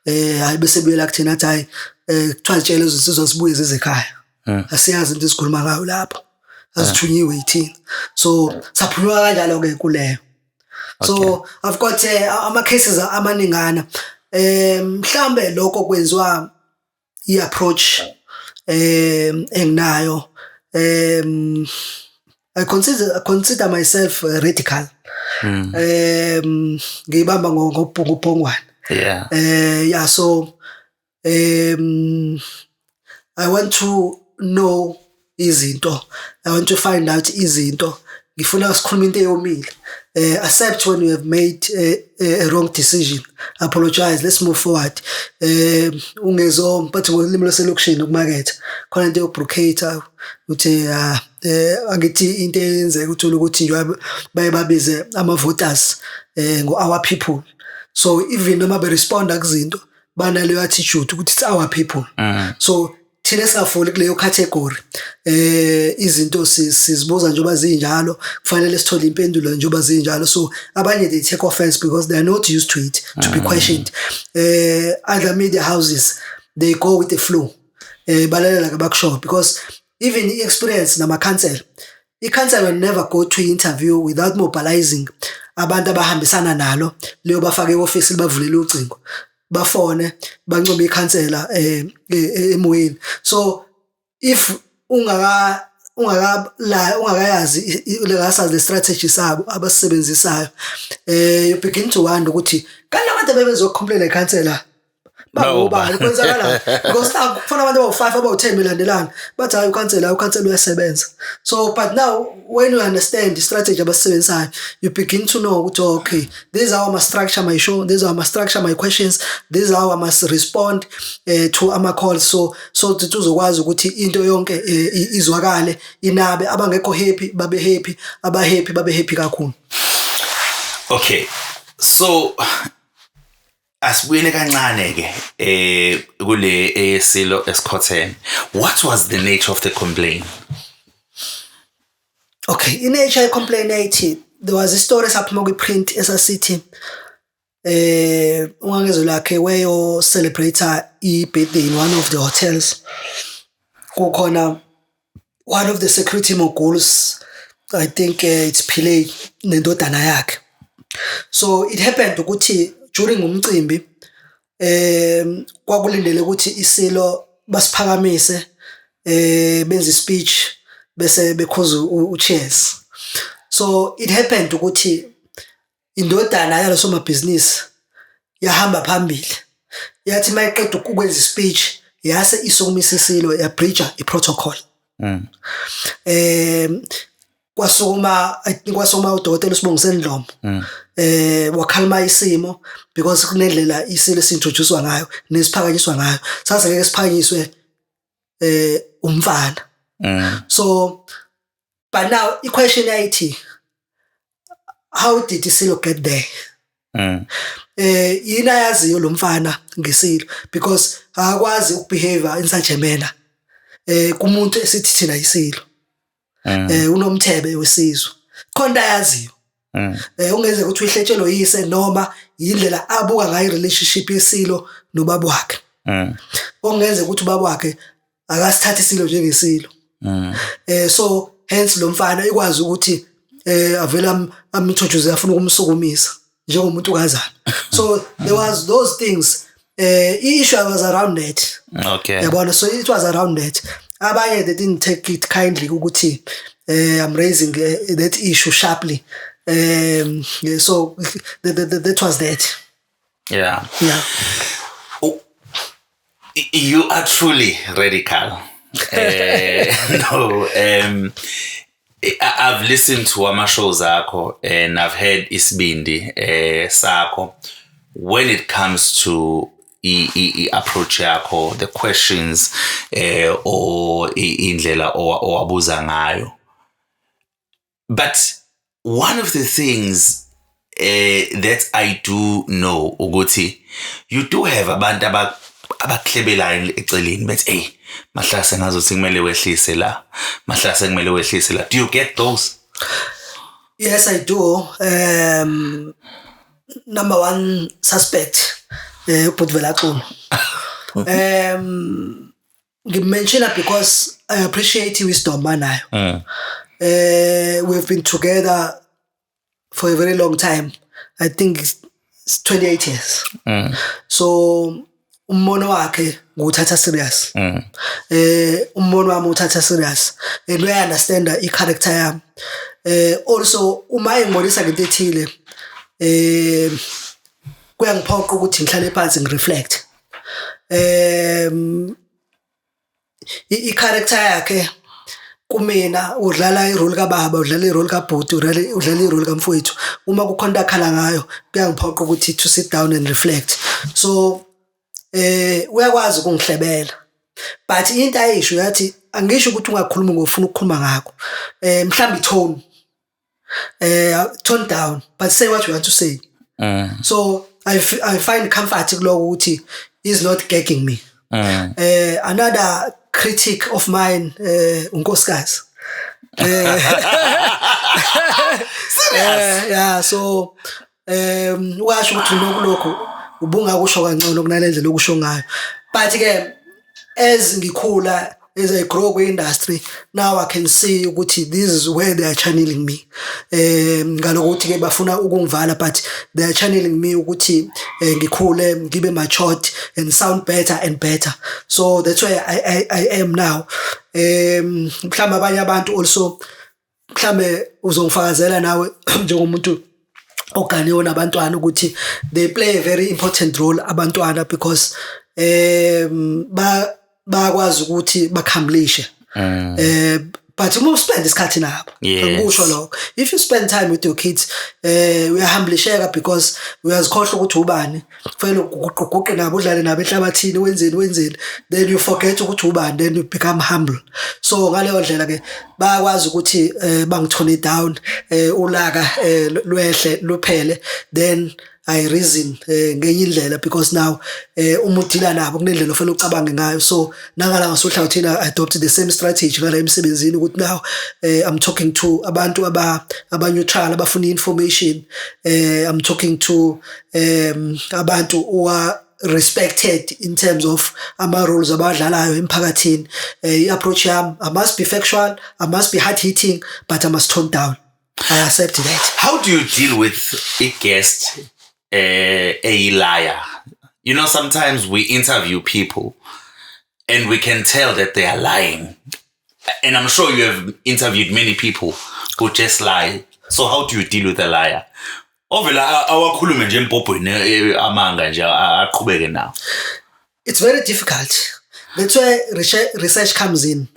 Hayi, bese buyela kuthina, athi, "Hayi, kuthiwa tshela lezo zibuye zize ekhaya, asiyazi into esikhuluma ngayo lapho, azithunyiwe yithina." So saphunyuka kanjalo ke kuleyo. So I've got ama cases amaningana. Mhlambe lokho kwenziwa I-approach enginayo, I consider myself radical. Ngiyibamba ngobhongwane. Yeah, so I want to know izinto, I want to find out izinto. Ngifuna sikhuluma into eyomile. Accept when you have made a wrong decision, apologize, let's move forward. Ungezo bathi ngolimi lwaselokishini ukumaketha khona into yokubrokate uthi angithi into eyenzeka, uthola ukuthi nje baye babize ama voters ngo our people. So even noma beresponda kuzinto, banaleyo attitude ukuthi it's our people. So thina esingafoli kuleyo category, izinto sizibuza njengoba zinjalo, kufanele sithole impendulo njengoba zinjalo. So abanye, they take offense because they are not used to it, to be questioned. Other media houses, they go with the flow, balalela ke bakusho, because even i-experience nama-council, i-council will never go to interview without mobilizing abantu abahambisana nalo leyo, bafake e-office, libavulele ucingo, bafone, bancome ikhansela emoyeni. So if ungaka la ungakayazi lengasazi le strategy sabo abasisebenzisayo, you begin to wonder ukuthi kanti abantu abebezokucomplain ikhansela bangobani, kwenzakalani, because now kufana abantu abawu-5, abawu-10 belandelana bathi, "Hayi, ukhansela, ukhansela uyasebenza." So but now when you understand the strategy abasisebenzisayo, you begin to know ukuthi, okay, this is how I must structure my show, this is how I must structure my questions, this is how I must respond to ama calls, so that uzokwazi ukuthi into yonke izwakale, inabe, abangekho happy babe happy, aba happy babe happy kakhulu. Okay, so asibuyele kancane ke kule esilo esikhothene. What was the nature of the complaint? Okay, i-nature ye-complaint eyithi there was a story esaphuma kwi-print esasithi uNgangezwe lakhe weyo celebrate i-birthday in one of the hotels. Kukhona one of the security moguls, I think it's Pillay, nendodana yakhe. So it happened ukuthi during umcimbi kwakulindele ukuthi isilo basiphakamise, benze speech, bese bekhuza u-cheers. So it happened ukuthi indodana yalo somabhizinisi yahamba phambili, yathi mayiqeda ukwenza speech, yase isukumisa isilo, yabreacha iprotocol. Kwasukuma, I think kwasukuma udokotela uSibongiseni Dhlomo, wakhalima isimo, because kunendlela isilo esintroducewa ngayo nesiphakanyiswa ngayo, sase ngeke siphakanyiswe umfana. So but now i-question yayithi, how did isilo get there? Yini ayaziyo lo mfana ngesilo? Because akakwazi ukubehave in such a manner kumuntu esithi thina isilo, unomthebe wesizwe, khona into ayaziyo. Ungenzeka ukuthi uyihletshelwe yise, noma indlela abuka ngayo relationship yesilo nobaba wakhe. Okungenzeka ukuthi ubaba wakhe akasithatha isilo njengesilo. So hence lo mfana ikwazi ukuthi avela am-introduce, afuna ukumsukumisa njengomuntu kazana. So there was those things, issue was around that. Yabona, so it was around that. Abanye, they didn't take it kindly ukuthi I'm raising that issue sharply. Yeah, so that was that. Yeah. Oh, you are truly radical. No, I've listened to ama shows akho and I've heard isibindi sakho when it comes to i approach yakho, the questions or indlela owabuza ngayo. But one of the things that I do know ukuthi you do have abantu abakuhlebelayo eceleni bethi, "Hey Mahlase, ngazothi kumele wehlise la, Mahlase, kumele wehlise la." Do you get those? Yes, I do. Number one suspect, ubhuti Vela Xulu. Ngimentiona because I appreciate wisdom anayo. We've been together for a very long time. I think it's 28 years. So Umbono wakhe ngiwuthatha serious, umbono wami uthatha serious and uya understand i character yami. Also uma engibonisa ngento ethile, kuyangiphoqa ukuthi ngihlale phansi ngireflect. I character yakhe kumina, udlala irole kababa, udlala irole kabhuti, udlala irole kamfowethu. Uma kukhona into akhala ngayo, kuyangiphoqa ukuthi to sit down and reflect. So uyakwazi ukungihlebela, but into ayisho yathi angisho ukuthi ungakhuluma ngofuna ukukhuluma ngakho, mhlawumbe tone tone down, but say what you want to say. So I find comfort kuloko ukuthi he's not gagging me. Another critic of mine, unkosikazi. Serious? Yeah, so uyasho ukuthi lokhu ubungakusho kangcono kunalendlela okusho ngayo, but ke as ngikhula, as I grow kwi-industry, now I can see ukuthi this is where they are channeling me, ngalokuthi ke bafuna ukungivala, but they are channeling me ukuthi ngikhule, ngibe matured and sound better and better. So that's where I am now. Mhlawumbe abanye abantu also, mhlambe uzongifakazela nawe njengomuntu oganiwe nabantwana, ukuthi they play a very important role abantwana, because ba bayakwazi ukuthi bakhamlishe, but uma uspend isikhathi nabo. Angikusho lokho, if you spend time with your kids, uyahamblisheka because uyazikhohlwa ukuthi ubani. Kufanele uguquguqe nabo, udlale nabo enhlabathini, wenzeni wenzeni, then you forget ukuthi ubani, then you become humble. So ngaleyo ndlela ke bayakwazi ukuthi bangithone down, ulaka lwehle luphele, then I reason ngenye indlela, because now uma udila nabo kunendlela ofanele ucabange ngayo. So nangala ngasohlangothini I adopt the same strategy ngala emsebenzini, ukuthi now I'm talking to abantu aba neutral abafuna information, I'm talking to abantu who are respected in terms of ama roles abadlalayo emphakathini. I-approach yami, I must be factual, I must be hard hitting, but I must tone down. I accept that. How do you deal with a guest, a liar? Sometimes we interview people and we can tell that they are lying. And I'm sure you have interviewed many people who just lie. So how do you deal with a liar? Ovela awakhulume nje empopweni amanga nje, aqhubeke nawo. It's very difficult. That's where research comes in,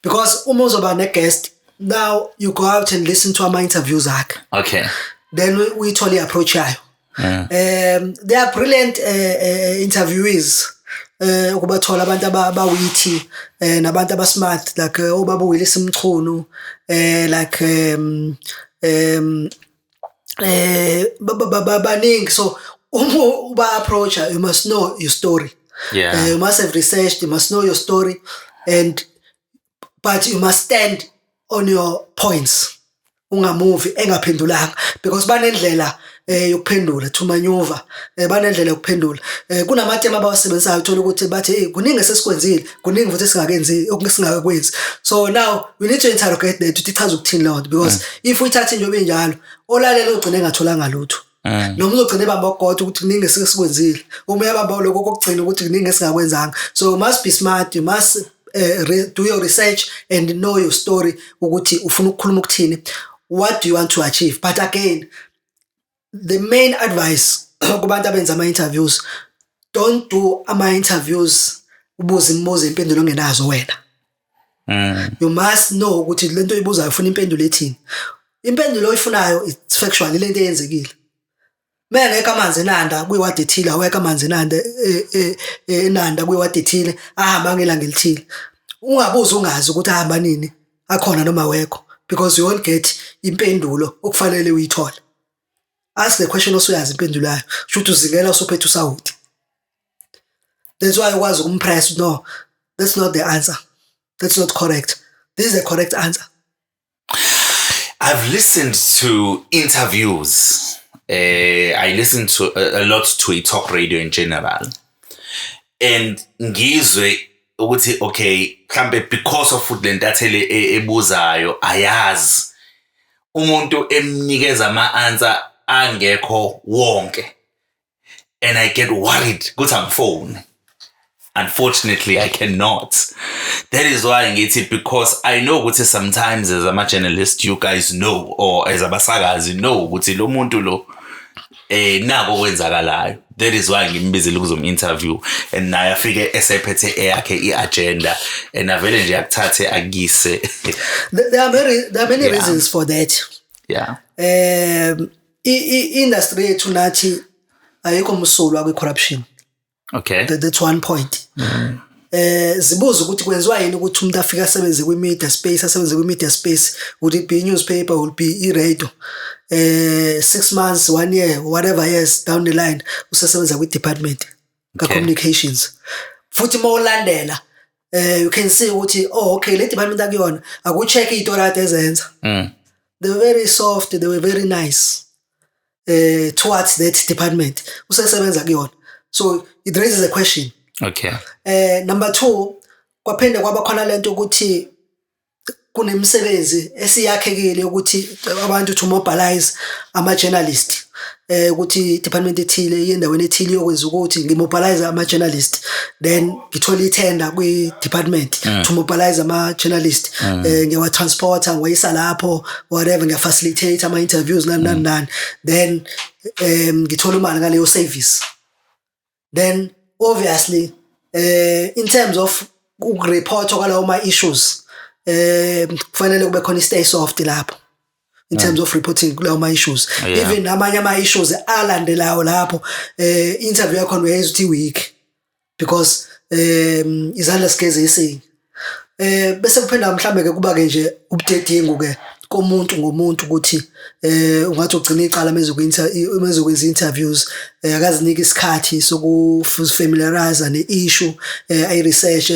because uma uzoba ne-guest, now you go out and listen to ama-interviews akhe, then uyithole i-approach yayo. They are brilliant interviewees, ukubathola abantu abawitty nabantu abasmart, like obaba Willis Mchunu, like baningi. So uma uba approach, you must know your story. You must have researched, you must know your story, and but you must stand on your points, ungamuvi engaphendulanga, because banendlela yokuphendula, to maneuver. Banendlela yokuphendula. Kunamatema abawasebenzisayo, uthola ukuthi bathi, "Hey, kuningi esesikwenzile, kuningi futhi esingakenzi, okungesingakwenzi." So now we need to interrogate that ukuthi ichaza ukuthini leyo nto, because if uyithatha nje injalo, olalela ugcine engatholanga lutho, noma uzogcina ebamba okukodwa ukuthi kuningi esesikwenzile, uma uyabamba lokho kokugcina ukuthi kuningi esingakwenzanga. So you must be smart, you must do your research and know your story, ukuthi ufuna ukukhuluma ukuthini, what do you want to achieve. But again, the main advice kubantu abenza ama-interviews, don't do ama-interviews ubuze imibuzo impendulo ongenazo wena. You must know ukuthi lento oyibuzayo ufuna impendulo ethini. Impendulo oyifunayo, it's factual, lento eyenzekile. Mengekho amanzi eNanda kwiwadi ethile, awekho amanzi eNanda, eNanda kwiwadi ethile, ahamba ngelanga elithile. Ungabuza ungazi ukuthi ahamba nini, akhona noma awekho, because you won't get impendulo okufanele uyithole. Ask the question osuyazi impendulo yayo, kusho ukuthi uzingela usuphethe usawoti. That's why ukwazi ukumpress, "No, that's not the answer, that's not correct, this is the correct answer." I've listened to interviews. I listen to a lot to a talk radio in general. And ngizwe ukuthi okay, mhlambe because of le ntatheli ebuzayo ayazi, umuntu emnikeza ama answer angekho wonke. And I get worried ukuthi angifone. Unfortunately, I cannot. That is why ngithi, because I know ukuthi sometimes as ama journalist, you guys know, or as abasakazi know ukuthi lo muntu lo nako kwenzakalayo. That is why ngimbizile ukuzom interview and naye afike esephethe eyakhe i-agenda and avele nje akuthathe akuyise. There are many reasons for that. I-industry yethu nathi ayikho msulwa kwi-corruption. That's one point. Zibuza ukuthi kwenziwa yini ukuthi umuntu afike asebenze kwi-media space, asebenze kwi-media space, would it be newspaper, would be i-radio, 6 months, 1 year, whatever years down the line usesebenza kwi-department ka-communications. Futhi mawulandela, you can see ukuthi, oh okay, le department akuyona akucheck izitori ade ezenza. They were very soft, they were very nice towards that department usesebenza kuyona. So it raises a question. Number 2, kwaphinde kwaba khona lento ukuthi kunemisebenzi esiyakhekile ukuthi abantu to mobilize ama journalist, ukuthi department ethile endaweni ethile yokwenza ukuthi ngimobilize ama journalist, then ngithola ithenda kwi department to mobilize ama journalist, ngiyawa transporta ngiwayisa lapho, whatever, ngiya facilitate ama interviews, nani nani nani, then ngithola imali ngaleyo service. Then obviously, in terms of ukureport kwalawo ma issues, kufanele kube khona stay soft lapho in terms of reporting kulawo ma issues. Even amanye ama issues alandelayo lapho, interview yakho uyayizwa ukuthi weak because izandla sigeze isinye. Bese kuphinda mhlambe ke kuba ke nje ubudedengu ke komuntu ngomuntu ukuthi ungathi ugcina icala mezokwenza interviews, akaziniki isikhathi soku familiarize ne issue, ayi research,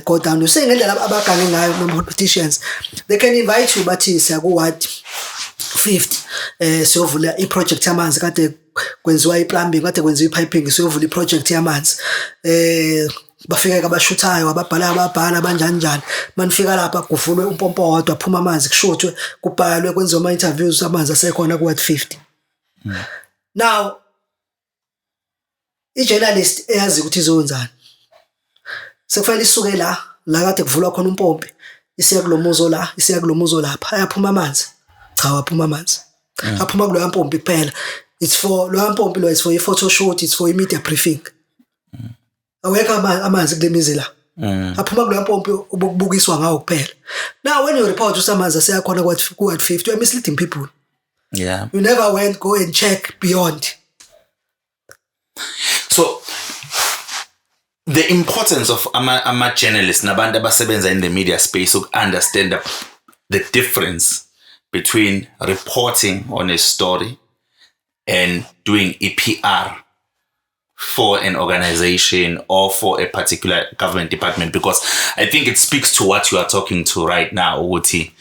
go down. Usengendlela abagange ngayo nama politicians, they can invite you, bathi siya ku ward 50, siyovula i-project yamanzi, kade kwenziwa i-plumbing, kade kwenziwa i-piping, siyovula i-project yamanzi. Bafike abashuthayo, ababhala, ababhala banjani njani, manifika lapha kuvulwe umpompo wodwa, phuma amanzi, kushuthwe, kubhalwe, kwenziwe ama interviews, amanzi asekhona ku ward 50. Now i-journalist eyazi ukuthi izoyenzani sekufanele isuke la kade kuvulwa khona umpompi, isiya kulomuzo la, isiya kulomuzo lapha, ayaphuma amanzi? Cha, waphuma amanzi, aphuma kuloya mpompi kuphela. It's for loya mpompi lo, it's for i-photo shoot, it's for i-media briefing. Awekho amanzi kule mizi la, aphuma kuloya mpompi obukubukiswa ngawo kuphela. Now when you report ukuthi amanzi aseyakhona ku-ward 50, you are misleading people. You never went go and check beyond. So the importance of ama journalists nabantu abasebenza in the media space to understand the difference between reporting on a story and doing i-PR for an organization or for a particular government department, because I think it speaks to what you are talking to right now, ukuthi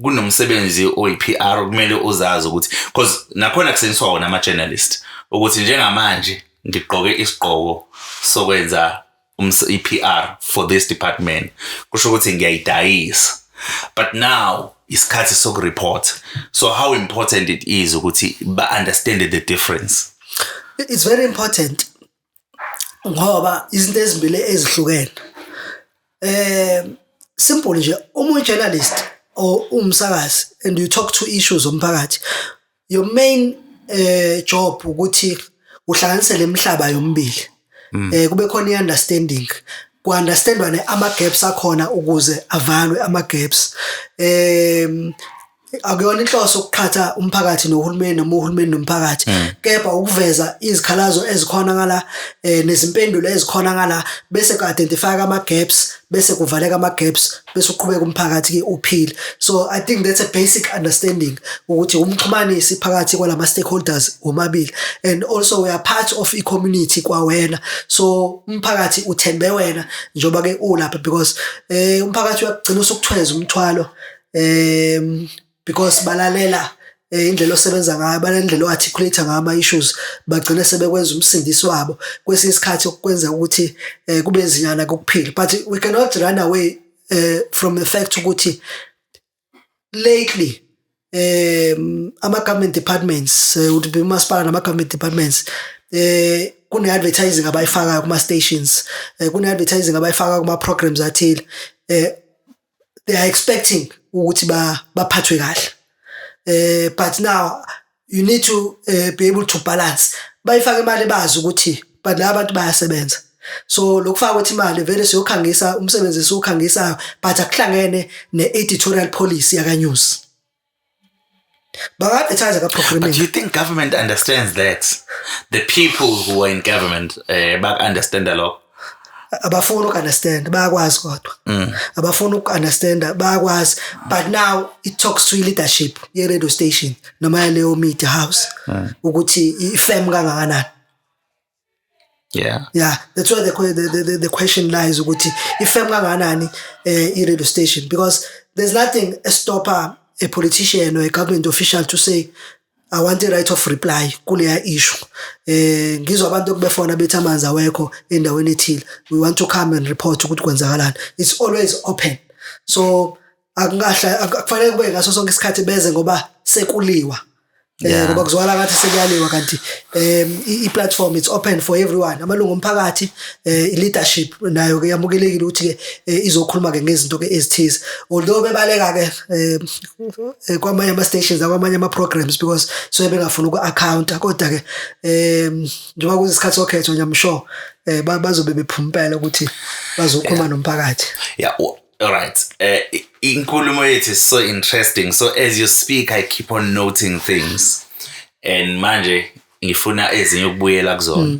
kunomsebenzi oyi-PR kumele uzazi ukuthi, because nakhona kusetshenziswa wona ama-journalist, ukuthi njengamanje ngigqoke isigqoko sokwenza i-PR for this department, kusho ukuthi ngiyayidayisa, but now isikhathi sokureport. So how important it is ukuthi ba-understand the difference? It's very important ngoba izinto ezimbili ezihlukene. Simple nje, uma uyi-journalist or umsakazi and you talk to issues zomphakathi, your main job ukuthi uhlanganise lemhlaba yomibili, kube khona i-understanding, ku-understandwa ama gaps akhona ukuze avalwe ama gaps. Akuyona inhloso ukuqhatha umphakathi nohulumeni noma uhulumeni nomphakathi, kepha ukuveza izikhalazo ezikhona ngala nezimpendulo ezikhona ngala, bese ku-identify ama gaps, bese kuvaleka ama gaps, bese uqhubeka umphakathi ke uphile. So I think that's a basic understanding ukuthi umxhumanisi phakathi kwalama stakeholders womabili, and also we are part of i-community kwawena, so umphakathi uthembe wena njengoba ke ulapha, because umphakathi uyagcina usukuthweza umthwalo, because balalela indlela osebenza ngayo, balalela indlela o-articulate ngayo ama-issues, bagcine sebekwenza umsindisi wabo kwesinye isikhathi, okwenza ukuthi kube nzinyana kokuphila. But we cannot run away from the fact ukuthi lately Ama government departments, ukuthi umasipala nama government departments, kune advertising abayifaka kuma stations, kune advertising abayifaka kuma programs athile. They are expecting ukuthi ba baphathwe kahle, but now you need to be able to balance. Bayifaka imali bazi ukuthi but la bantu bayasebenza, so lokufaka ukuthi imali vele siyokhangisa umsebenzi esiwukhangisayo, but akuhlangene ne-editorial policy yaka news. Banga-advertise ka-programming. But do you think government understands that? The people who are in government baku-understand lokho? Abafuni uku-understand, bayakwazi, kodwa abafuni uku-understand, bayakwazi. But now it talks to i-leadership ye-radio station noma yaleyo media house ukuthi i-firm kangakanani. Yeah, that's where the question lies, ukuthi i-firm kangakanani i-radio station, because there's nothing stopper a politician or a government official to say, "I want a right of reply kuleya issue. Ngizwa abantu kubefona bethi amanzi awekho endaweni ethile. We want to come and report ukuthi kwenzakalani." It's always open, so akungahla akufanele kube ngaso sonke isikhathi beze ngoba sekuliwa, ngoba kuzwakala ngathi sekuyaliwa, kanti i-platform, it's open for everyone, amalungu omphakathi, i-leadership nayo ke yamukelekile ukuthi ke izokhuluma ke ngezinto ke ezithize, although bebaleka ke kwamanye ama stations, akwamanye ama programs, because so bengafuni uku-accounta. Kodwa ke njengoba kuyisikhathi sokhetho nje, I'm sure bazobe bephumpela ukuthi bazokhuluma nomphakathi. Yeah, all right. Inkulumo yethu is so interesting. So as you speak, I keep on noting things. And manje ngifuna ezinye ukubuyela kuzona.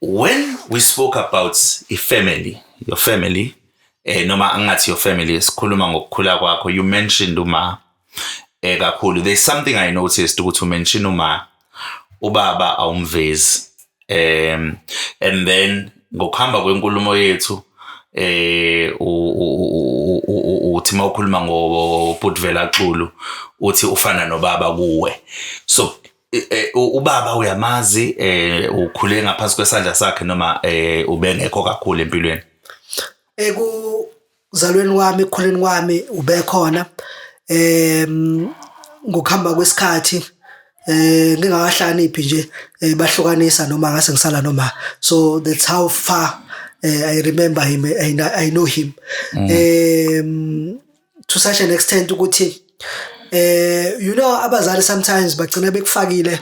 When we spoke about a family, your family, noma angathi your family, sikhuluma ngokukhula kwakho, you mentioned uma kakhulu. There's something I noticed ukuthi u-mention uma, ubaba awumvezi. And then ngokuhamba kwenkulumo yethu uthi mawukhuluma ngoBhuti Xulu uthi ufana nobaba kuwe. So ubaba uyamazi, ukhule ngaphansi kwesandla sakhe, noma ubengekho kakhulu empilweni? Ekuzalweni kwami, ekukhuleni kwami ubekhona. Ngokuhamba kwesikhathi, ngingakahlakaniphi nje, bahlukanisa noma ngase ngisala noma, so that's how far I remember him and I know him to such an extent ukuthi abazali sometimes bagcina bekufakile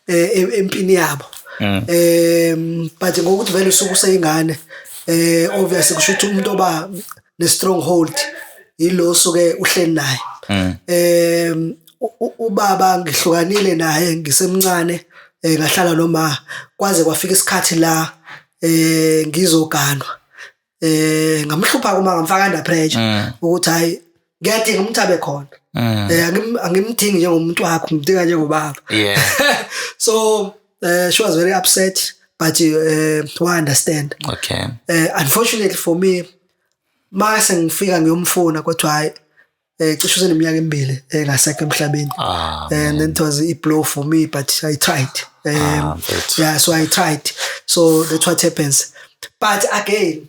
empini yabo, but ngokuthi vele usuke useyingane, obviously kusho ukuthi umuntu oba ne stronghold yilo suke uhleli naye. Ubaba ngihlukanile naye ngisemncane, ngahlala noma kwaze kwafika isikhathi la ngizoganwa. Ngamhlupha kuma ngamfaka under pressure ukuthi hayi, ngiyadinga umuntu abe khona. Angimdingi njengomuntu wakho, ngimdinga njengobaba. So she was very upset, but wa understand. Unfortunately for me, mase ngifika ngiyomfuna, kodwa hayi, cishe useneminyaka emibili engasekho emhlabeni. And then it was a blow for me, but I tried. Ah, mfethu. Yeah, so I tried. So that's what happens. But again,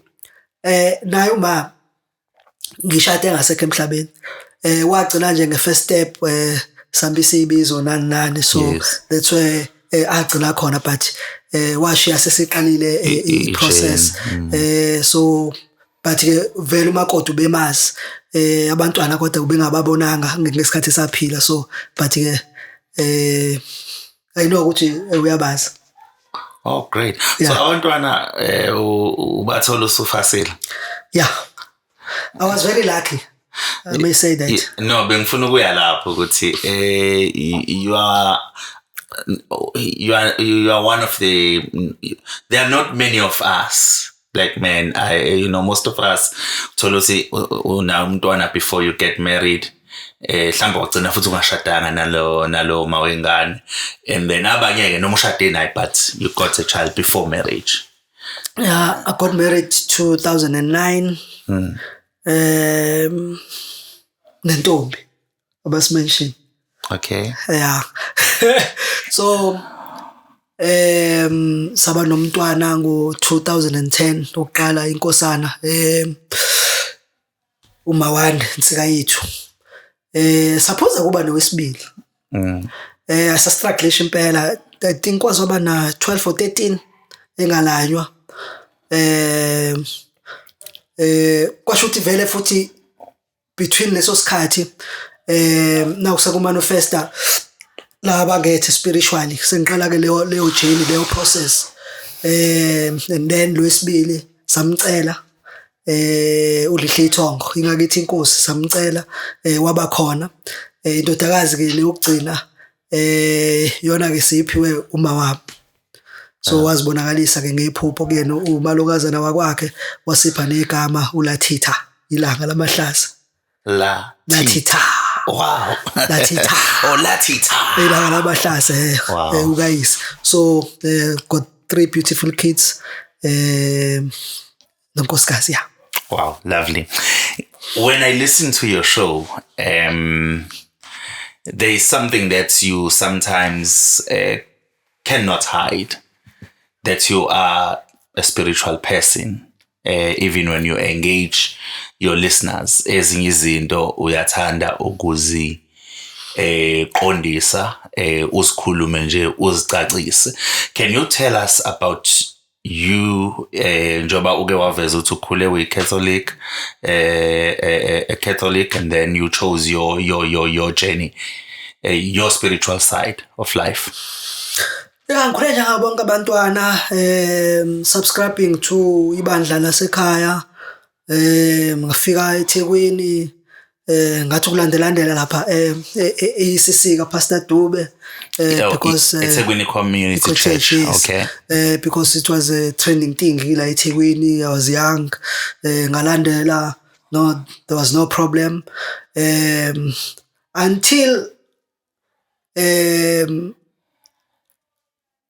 naye uma ngishade engasekho emhlabeni, wagcina nje nge-first step, sambisa ibizo nani nani, so that's where agcina khona, but washiya sesiqalile i-process. I-chain. So but ke vele umakoti ubemazi, abantwana kodwa ubengababonanga ngesikhathi esaphila, so but ke I know ukuthi uyabazi. Oh, great. So abantwana ubathola usufasile? Yeah, I was very lucky, I may say that. No, bengifuna ukuya lapho ukuthi you are one of the, there are not many of us black men. I you know most of us uthola ukuthi una umntwana before you get married, mhlawumbe wagcina futhi ungashadanga nalo mawengane, and then abanye ke noma ushade naye, but you got a child before marriage. Yeah, I got married 2009 nentombi abasi-mention. Yeah, so saba nomntwana ngo 2010 oqala, inkosana, uMawande, insika yethu. Saphuza kuba nowesibili. Asa-strugglisha impela. I think kwazoba na 12 or 13 engalanywa. Kwasho ukuthi vele futhi between leso sikhathi nakuseku-manifesta laba ngethe spiritually, sengiqala ke leyo journey, leyo process. And then lwesibili samcela uLihle Ithongo, ingakithi inkosi, samcela, waba khona. Indodakazi ke leyokugcina, yona ke siphiwe uma wami. So wazibonakalisa ke ngephupho kuyena umalokazana wakwakhe, wasipha negama uLathitha, ilanga lamahlaza. La Lathitha. Lathitha. Oh, Lathitha. Ilanga lamahlase. Ukayise. So got three beautiful kids nonkosikazi, yeah. Wow, lovely. When I listen to your show, there is something that you sometimes cannot hide, that you are a spiritual person. Even when you engage your listeners, ezinye izinto uyathanda ukuzi qondisa, uzikhulume nje, uzicacise. Can you tell us about you, njengoba uke waveza ukuthi ukhule uyi-Catholic, a Catholic, and then you chose your journey, your spiritual side of life? Ya, ngikhule njengabo bonke abantwana, subscribing to ibandla lasekhaya. Ngafika eThekwini, ngathi ukulandelandela lapha e-ECC ka Pastor Dube, Oh, because eThekwini Community Church, Church. Yes. Because it was a trending thing la eThekwini. I was young, ngalandela. No, there was no problem until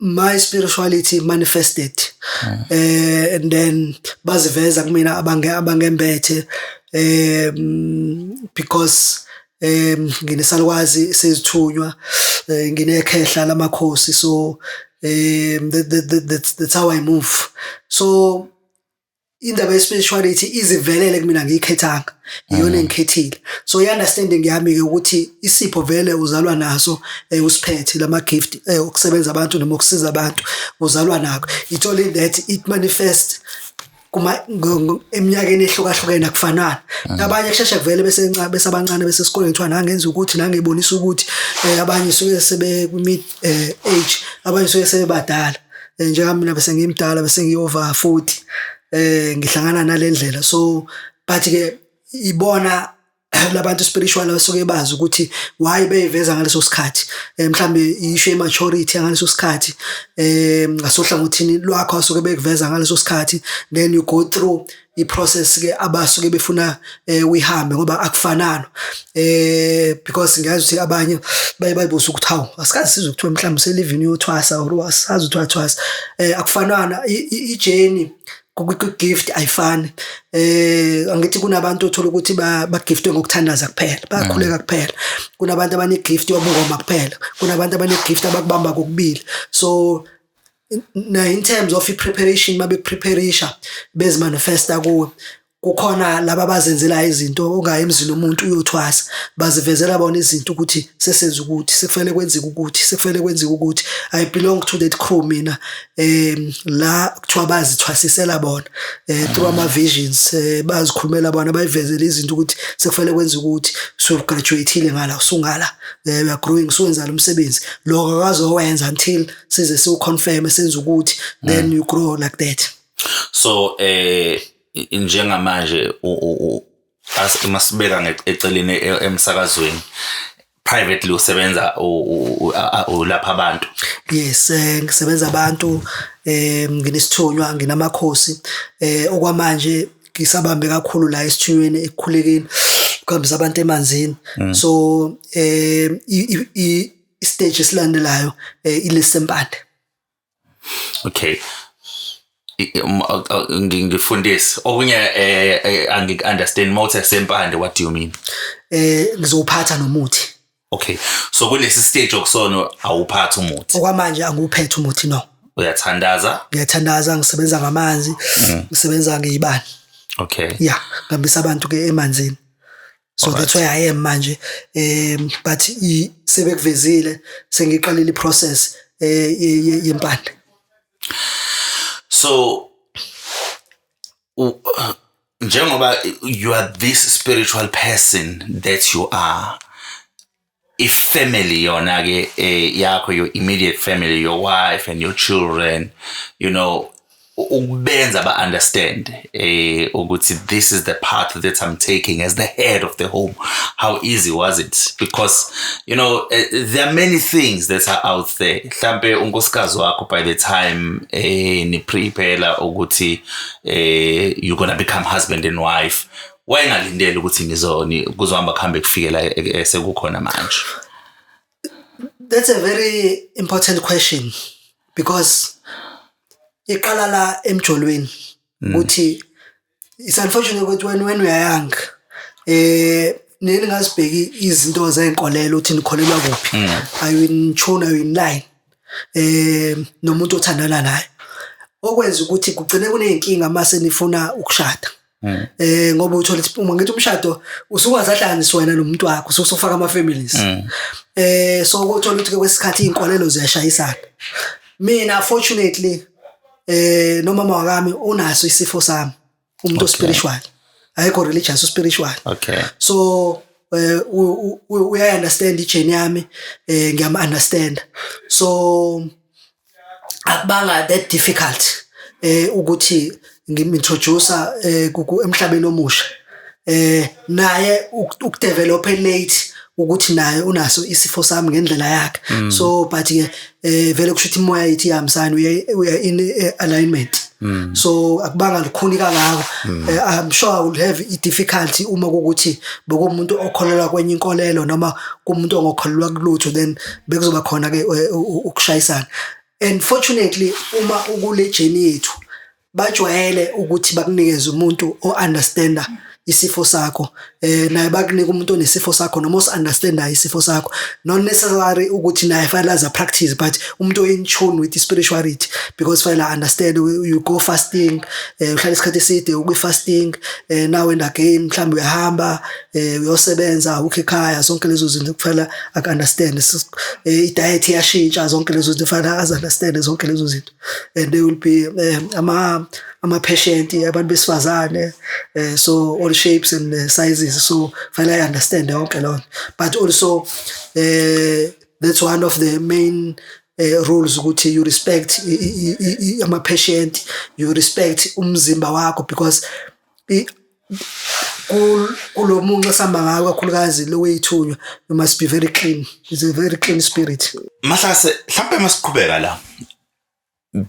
my spirituality manifested, and then baziveza kumina abange abangembethe, because nginesalukwazi sezithunywa, nginekhehla lamakhosi. So that's how I move. So indaba ye-spirituality izivelele kumina, ngiyikhethanga, iyona engikhethile. So i-understanding yami-ke ukuthi isipho vele uzalwa naso, usiphethe lama gift, ukusebenza abantu noma ukusiza abantu, uzalwa nakho. It's only that it manifest kuma eminyakeni ehlukahlukene, akufanani. Abanye kusheshe kuvele besencane, besabancane, besesikoleni, kuthiwa nangenza ukuthi nangibonisa ukuthi, abanye suke sebe mid age, abanye suke sebebadala. Njengami mina bese ngimdala, bese ngi over 40, ngihlangana nalendlela. So but ke ibona labantu spiritual abasuke bazi ukuthi why beyiveza ngaleso sikhathi. Mhlambe isho maturity ngaleso sikhathi, ngasohlangothini lwakho asuke bekuveza ngaleso sikhathi. Then you go through i-process ke abasuke befuna uyihambe, ngoba akufanani, because ngiyazi ukuthi abanye baye bayibuza ukuthi hawu, asikaze sizwe kuthiwa mhlawumbe selivini uyothwasa or asazi ukuthi wathwasa. Akufanana, i-journey ku-gift ayifani. Angithi kunabantu othola ukuthi bagiftwe ngokuthandaza kuphela, bayakhuleka kuphela. Kunabantu abane-gift yobungoma kuphela, kunabantu abane-gift abakubamba kokubili. So na in terms of i-preparation, mabeku-preparisha bezimanifesta kuwe, kukhona laba abazenzela izinto, ungayi emzini womuntu uyothwasa, bazivezela bona izinto ukuthi sesenza ukuthi sekufanele kwenzeke, ukuthi sekufanele kwenzeke ukuthi. I belong to that crew mina, la kuthiwa bazithwasisela bona through ama visions, bazikhulumela bona, bayivezela izinto ukuthi sekufanele kwenze ukuthi so graduateile ngala, usungala, we are growing, suwenza lo msebenzi lo akazowenza until size siwu-confirm senze ukuthi, then you grow like that. So njengamanje masibeka eceleni emsakazweni, privately usebenza ulapha abantu? Yes, ngisebenza abantu, nginesithunywa, nginamakhosi. Okwamanje ngisabambe kakhulu la esithunyweni, ekukhulekeni, kuhambisa abantu emanzini. So i-stage esilandelayo ilesempande. Okay. Ngifundise okunye, angiku-understand mawuthi sempande, what do you mean? Ngizowuphatha nomuthi. Okay, so kulesi stage okusona awuphathi umuthi? Okwamanje angiwuphethe umuthi, no. Uyathandaza? Ngiyathandaza, ngisebenza ngamanzi, ngisebenza ngeyibani. Yeah, ngihambisa abantu ke emanzini. So that's where I am manje, but sebekuvezile, sengiqalile i-process yempande. So njengoba you are this spiritual person that you are, if-family yona ke yakho, your immediate family, your wife and your children, ukubenza ba understand ukuthi this is the path that I'm taking as the head of the home, how easy was it? Because there are many things that are out there. Mhlambe unkosikazi wakho, by the time ni prepare ukuthi you're going to become husband and wife, wayengalindele ukuthi nizoni kuzohamba kuhambe kufike la sekukhona manje? That's a very important question because iqala la emjolweni ukuthi it's unfortunate ukuthi when we are young, ningazibheki izinto zenkolelo ukuthi nikholelwa kuphi, are you in tune, are you in line nomuntu othandana naye, okwenza ukuthi kugcine kuneyinkinga mase nifuna ukushada, ngoba uthola ukuthi uma ngithi umshado usungazahlanganisi wena nomuntu wakho, usufaka ama families, so ukuthola ukuthi kwesikhathi inkolelo ziyashayisana. Mina, fortunately, nomama wakami unaso isifo sami, umuntu spiritual, ayikho religious, spiritual. So uya understand i-journey yami, ngiyam understand, so akubanga that difficult ukuthi ngim-introduce emhlabeni omusha, naye ukudevelop late ukuthi naye unaso isifo sami ngendlela yakhe. So but ke vele kusho ukuthi imoya yithi ihambisana, we are in alignment, so akubanga lukhuni kangako. I'm sure I will have i difficulty uma kukuthi bekumuntu okholelwa kwenye inkolelo noma kumuntu ongakholelwa kulutho, then bekuzoba khona ke ukushayisana. And fortunately, uma ukule journey yethu, bajwayele ukuthi bakunikeze umuntu o-understanda isifo sakho, naye bakunika umuntu onesifo sakho noma osi-understandayo isifo sakho, not necessary ukuthi naye fanele aze practice, but umuntu in tune with spirituality, because fanele understand you go fasting, uhlala isikhathi eside ukwi-fasting, now and again mhlawumbe uyahamba uyosebenza, ukho ekhaya, zonke lezo zinto kufanele aku-understand. I-diet iyashintsha, zonke lezo zinto kufanele azi-understand zonke lezo zinto. And there will be ama-patient abantu besifazane, so all shapes and sizes, so fanele I understand yonke leyo nto. But also that's one of the main rules ukuthi you respect ama-patient, you respect umzimba wakho, because kulo munxa esihamba ngayo, kakhulukazi lo weyithunywa, you must be very clean. It's a very clean spirit. Mahlase, mhlambe masiqhubeka la,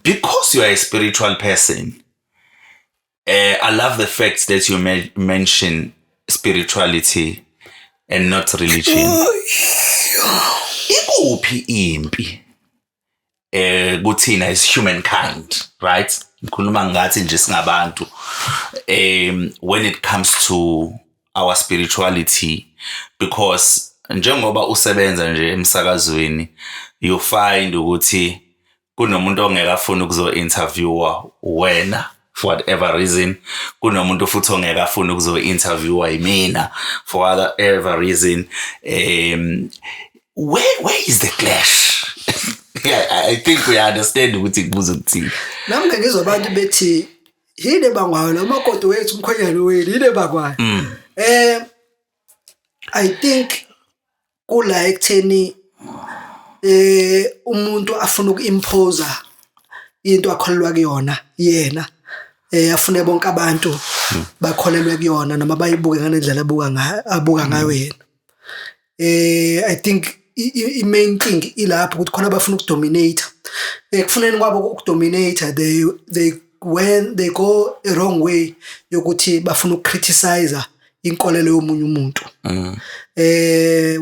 because you are a spiritual person, I love the fact that you mention spirituality and not religion. Ikuphi impi kuthina as humankind, right? Ngikhuluma ngathi nje singabantu, when it comes to our spirituality, because njengoba usebenza nje emsakazweni, you find ukuthi kunomuntu ongeke afune ukuzo interviewa wena for whatever reason, kunomuntu futhi ongeke afune ukuzo interviewa yimina for whatever reason. Where is the clash? Yeah, I think we understand ukuthi kubuza ukuthini. Nami ngeke ngizwe abantu bethi yini ebangwayo lo makoti wethu, umkhwenyane wenu, yini ebangwayo. I think kula ekutheni umuntu afuna uku-impose into akholelwa kuyona yena, afune bonke abantu bakholelwe kuyona noma bayibuke ngalendlela abuka ngayo, abuka ngayo yena. I think i main thing ilapho ukuthi khona abafuna ukudominate. Ekufuneni kwabo ukudominate, they when they go a wrong way yokuthi bafuna ukucriticize inkolelo yomunye umuntu,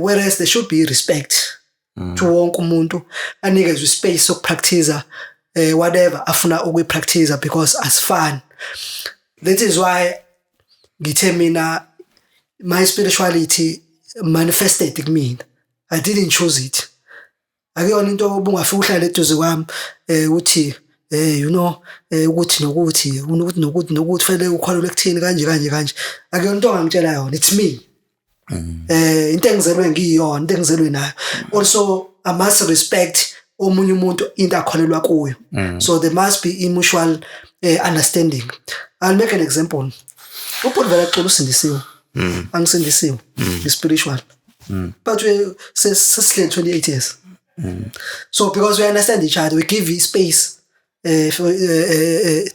whereas there should be respect to wonke umuntu, anikezwe ispace sokupractice whatever afuna ukuyipractice, because asifani. That is why ngithe mina my spirituality manifested kumina, I didn't choose it. Akuyona into obungafika uhlale eduze kwami uthi ukuthi nokuthi nokuthi nokuthi nokuthi fanele ukholelwe ekuthini kanje kanje kanje. Akuyona into ongangitshela yona, it's me. Into engizelwe ngiyona, into engizelwe nayo. Also, I must respect omunye umuntu, into akholelwa kuyo. So there must be a mutual understanding. I'll make an example. UPaul vele axola usindisiwe, angisindisiwe, spiritual, but we sesihleli 28 years. So because we understand each other, we give space for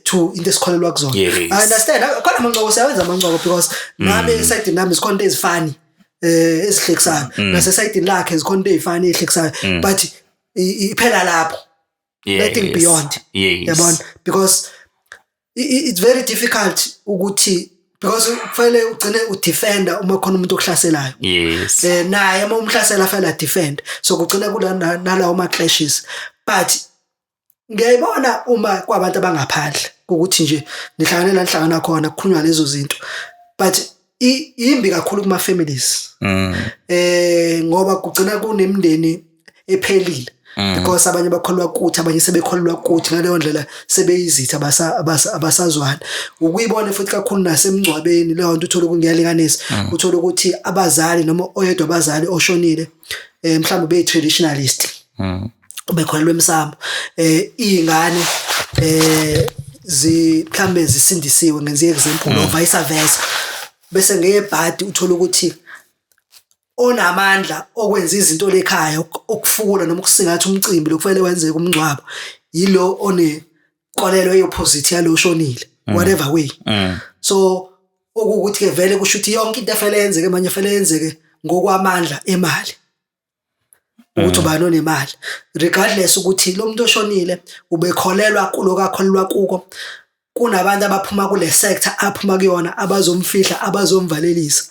to into esikholelwa kuzona. I understand khona amancoko, siyawenza amancoko, because nami esayidini nami zikhona into ezifani ezihlekisayo, nasesayidini lakhe zikhona into ezifani ezihlekisayo, but iphela lapho, nothing beyond. Yabona, because it's very difficult ukuthi, because kufanele ugcine udefenda uma khona umuntu okuhlaselayo. Naye uma umhlasela fanele defend, so kugcina kula nalawo ma clashes. But ngiyayibona uma kwabantu abangaphandle ukuthi nje nihlangane la nihlangana khona, kukhulunywa lezo zinto, but imbi kakhulu kuma families, ngoba kugcina kunemindeni ephelile, because abanye bakholelwa kuthi, abanye sebekholelwa kuthi, ngaleyo ndlela sebeyizitha, abasazwana. Ukuyibona futhi kakhulu nasemngcwabeni leyo nto. Uthola ukuthi, ngiyalinganisa, uthola ukuthi abazali noma oyedwa abazali oshonile, mhlawumbe beyi traditionalist, ubekholelwa emsamo, izingane zi mhlambe zisindisiwe, ngenza example, or vice versa, bese ngebhadi uthola ukuthi onamandla okwenza izinto lekhaya, okufukula noma ukusingatha umcimbi lokufanele wenzeke umngcwabo, yilo onenkolelo eopposite yalo oshonile, whatever way. So okuwukuthi ke vele kusho ukuthi yonke into efanele yenzeke manje fanele yenzeke ngokwamandla emali, ukuthi ubani onemali, regardless ukuthi lo muntu oshonile ubekholelwa kuloko akholelwa kuko, kunabantu abaphuma kule sector aphuma kuyona abazomfihla, abazomvalelisa.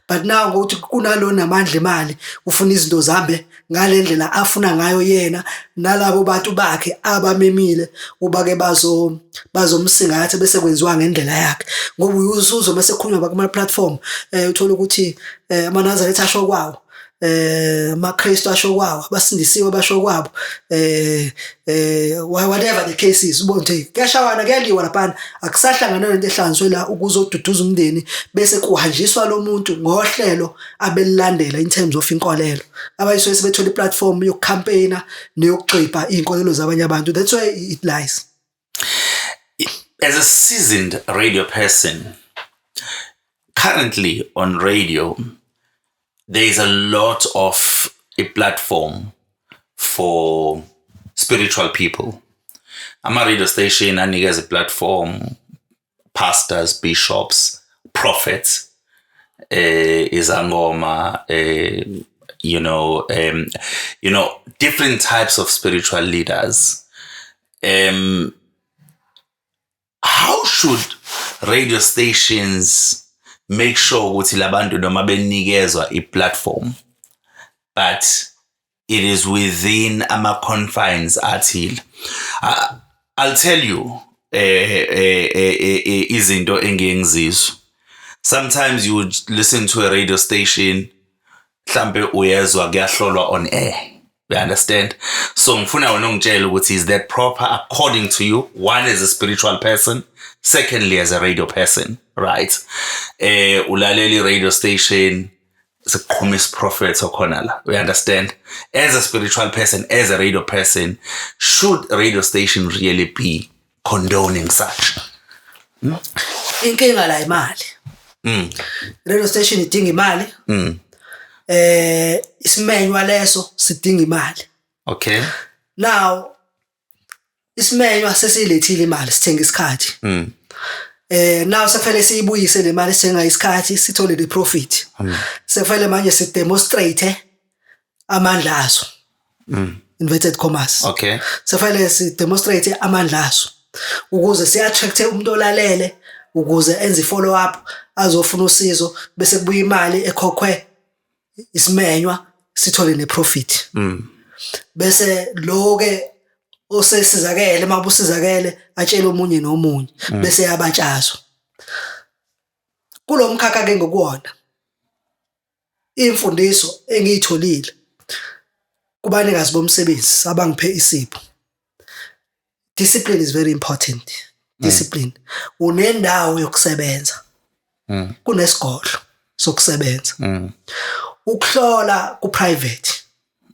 But now ngokuthi kunalo namandla emali, ufuna izinto zihambe ngale ndlela afuna ngayo yena nalabo bantu bakhe abamemile, ubake bazomsingatha, bese kwenziwa ngendlela yakhe. Ngoba uyuzuzwa mase kukhulunywa kuma platform, uthola ukuthi amaNazaretha asho kwawo, amaKristu asho kwawo, abasindisiwe basho kwabo, whatever the case is, ubone ukuthi kuyashawana, kuyaliwa laphana, akusahlangana lento ehlanganiswe la ukuzoduduza umndeni, bese kuhanjiswa lo muntu ngohlelo abelilandela in terms of inkolelo. Abayisuke sebethola iplatform yokucampaigna neyokugxibha iy'nkolelo zabanye abantu. That's why it lies. As a seasoned radio person, currently on radio, there is a lot of a platform for spiritual people. Ama radio station anikeza platform, pastors, bishops, prophets, izangoma, different types of spiritual leaders. How should radio stations make sure ukuthi labantu noma benikezwa i-platform, but it is within ama confines athile? I'll tell you izinto engiye ngizizwe. Sometimes you would listen to a radio station, mhlambe uyezwa kuyahlolwa on air, you understand? So ngifuna wena ungitshele ukuthi is that proper according to you, one, as a spiritual person, secondly, as a radio person, right? Ulalela i-radio station, sekuqhuma isiprophet okhona la, you understand? As a spiritual person, as a radio person, should radio station really be condoning such? Inkinga la imali. Radio station idinga imali. Isimenywa leso sidinga imali. Now isimenywa sesilethile imali, sithenga isikhathi. Now sekufanele siyibuyise le mali sithenga isikhathi, sithole le profit. Sekufanele manje si demonstrate amandla aso. Inverted commas. Sekufanele si demonstrate amandla aso ukuze si attract umuntu olalele, ukuze enze follow up, azofuna usizo, bese kubuya imali ekhokhwe isimenywa, sithole neprofit. Bese lo ke osesizakele, mabusizakele, atshele omunye nomunye, bese yabatshazwa kulo mkhakha. Ke ngokuwona imfundiso engiyitholile kubanikazi bomsebenzi abangiphe isipho, discipline is very important. Discipline, unendawo yokusebenza, kunesigodlo. sokusebenza. Ukuhlola ku private,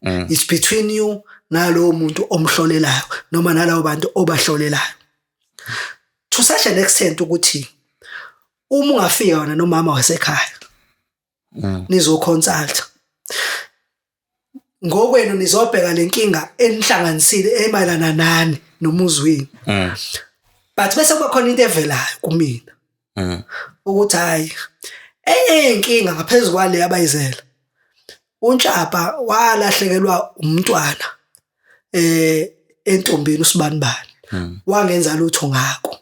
it's between you nalowo muntu omhlolelayo noma nalawo bantu obahlolelayo, to such an extent ukuthi uma ungafika wena nomama wasekhaya nizo-consult ngokwenu, nizobheka lenkinga enihlanganisile emayelana nani nomuzi wenu, but bese kuba khona into evelayo kumina ukuthi hayi, enye inkinga ngaphezulu kwale abayizela uNtshapa walahlekelwa umntwana entombini usibanibani, wangenza lutho ngakho.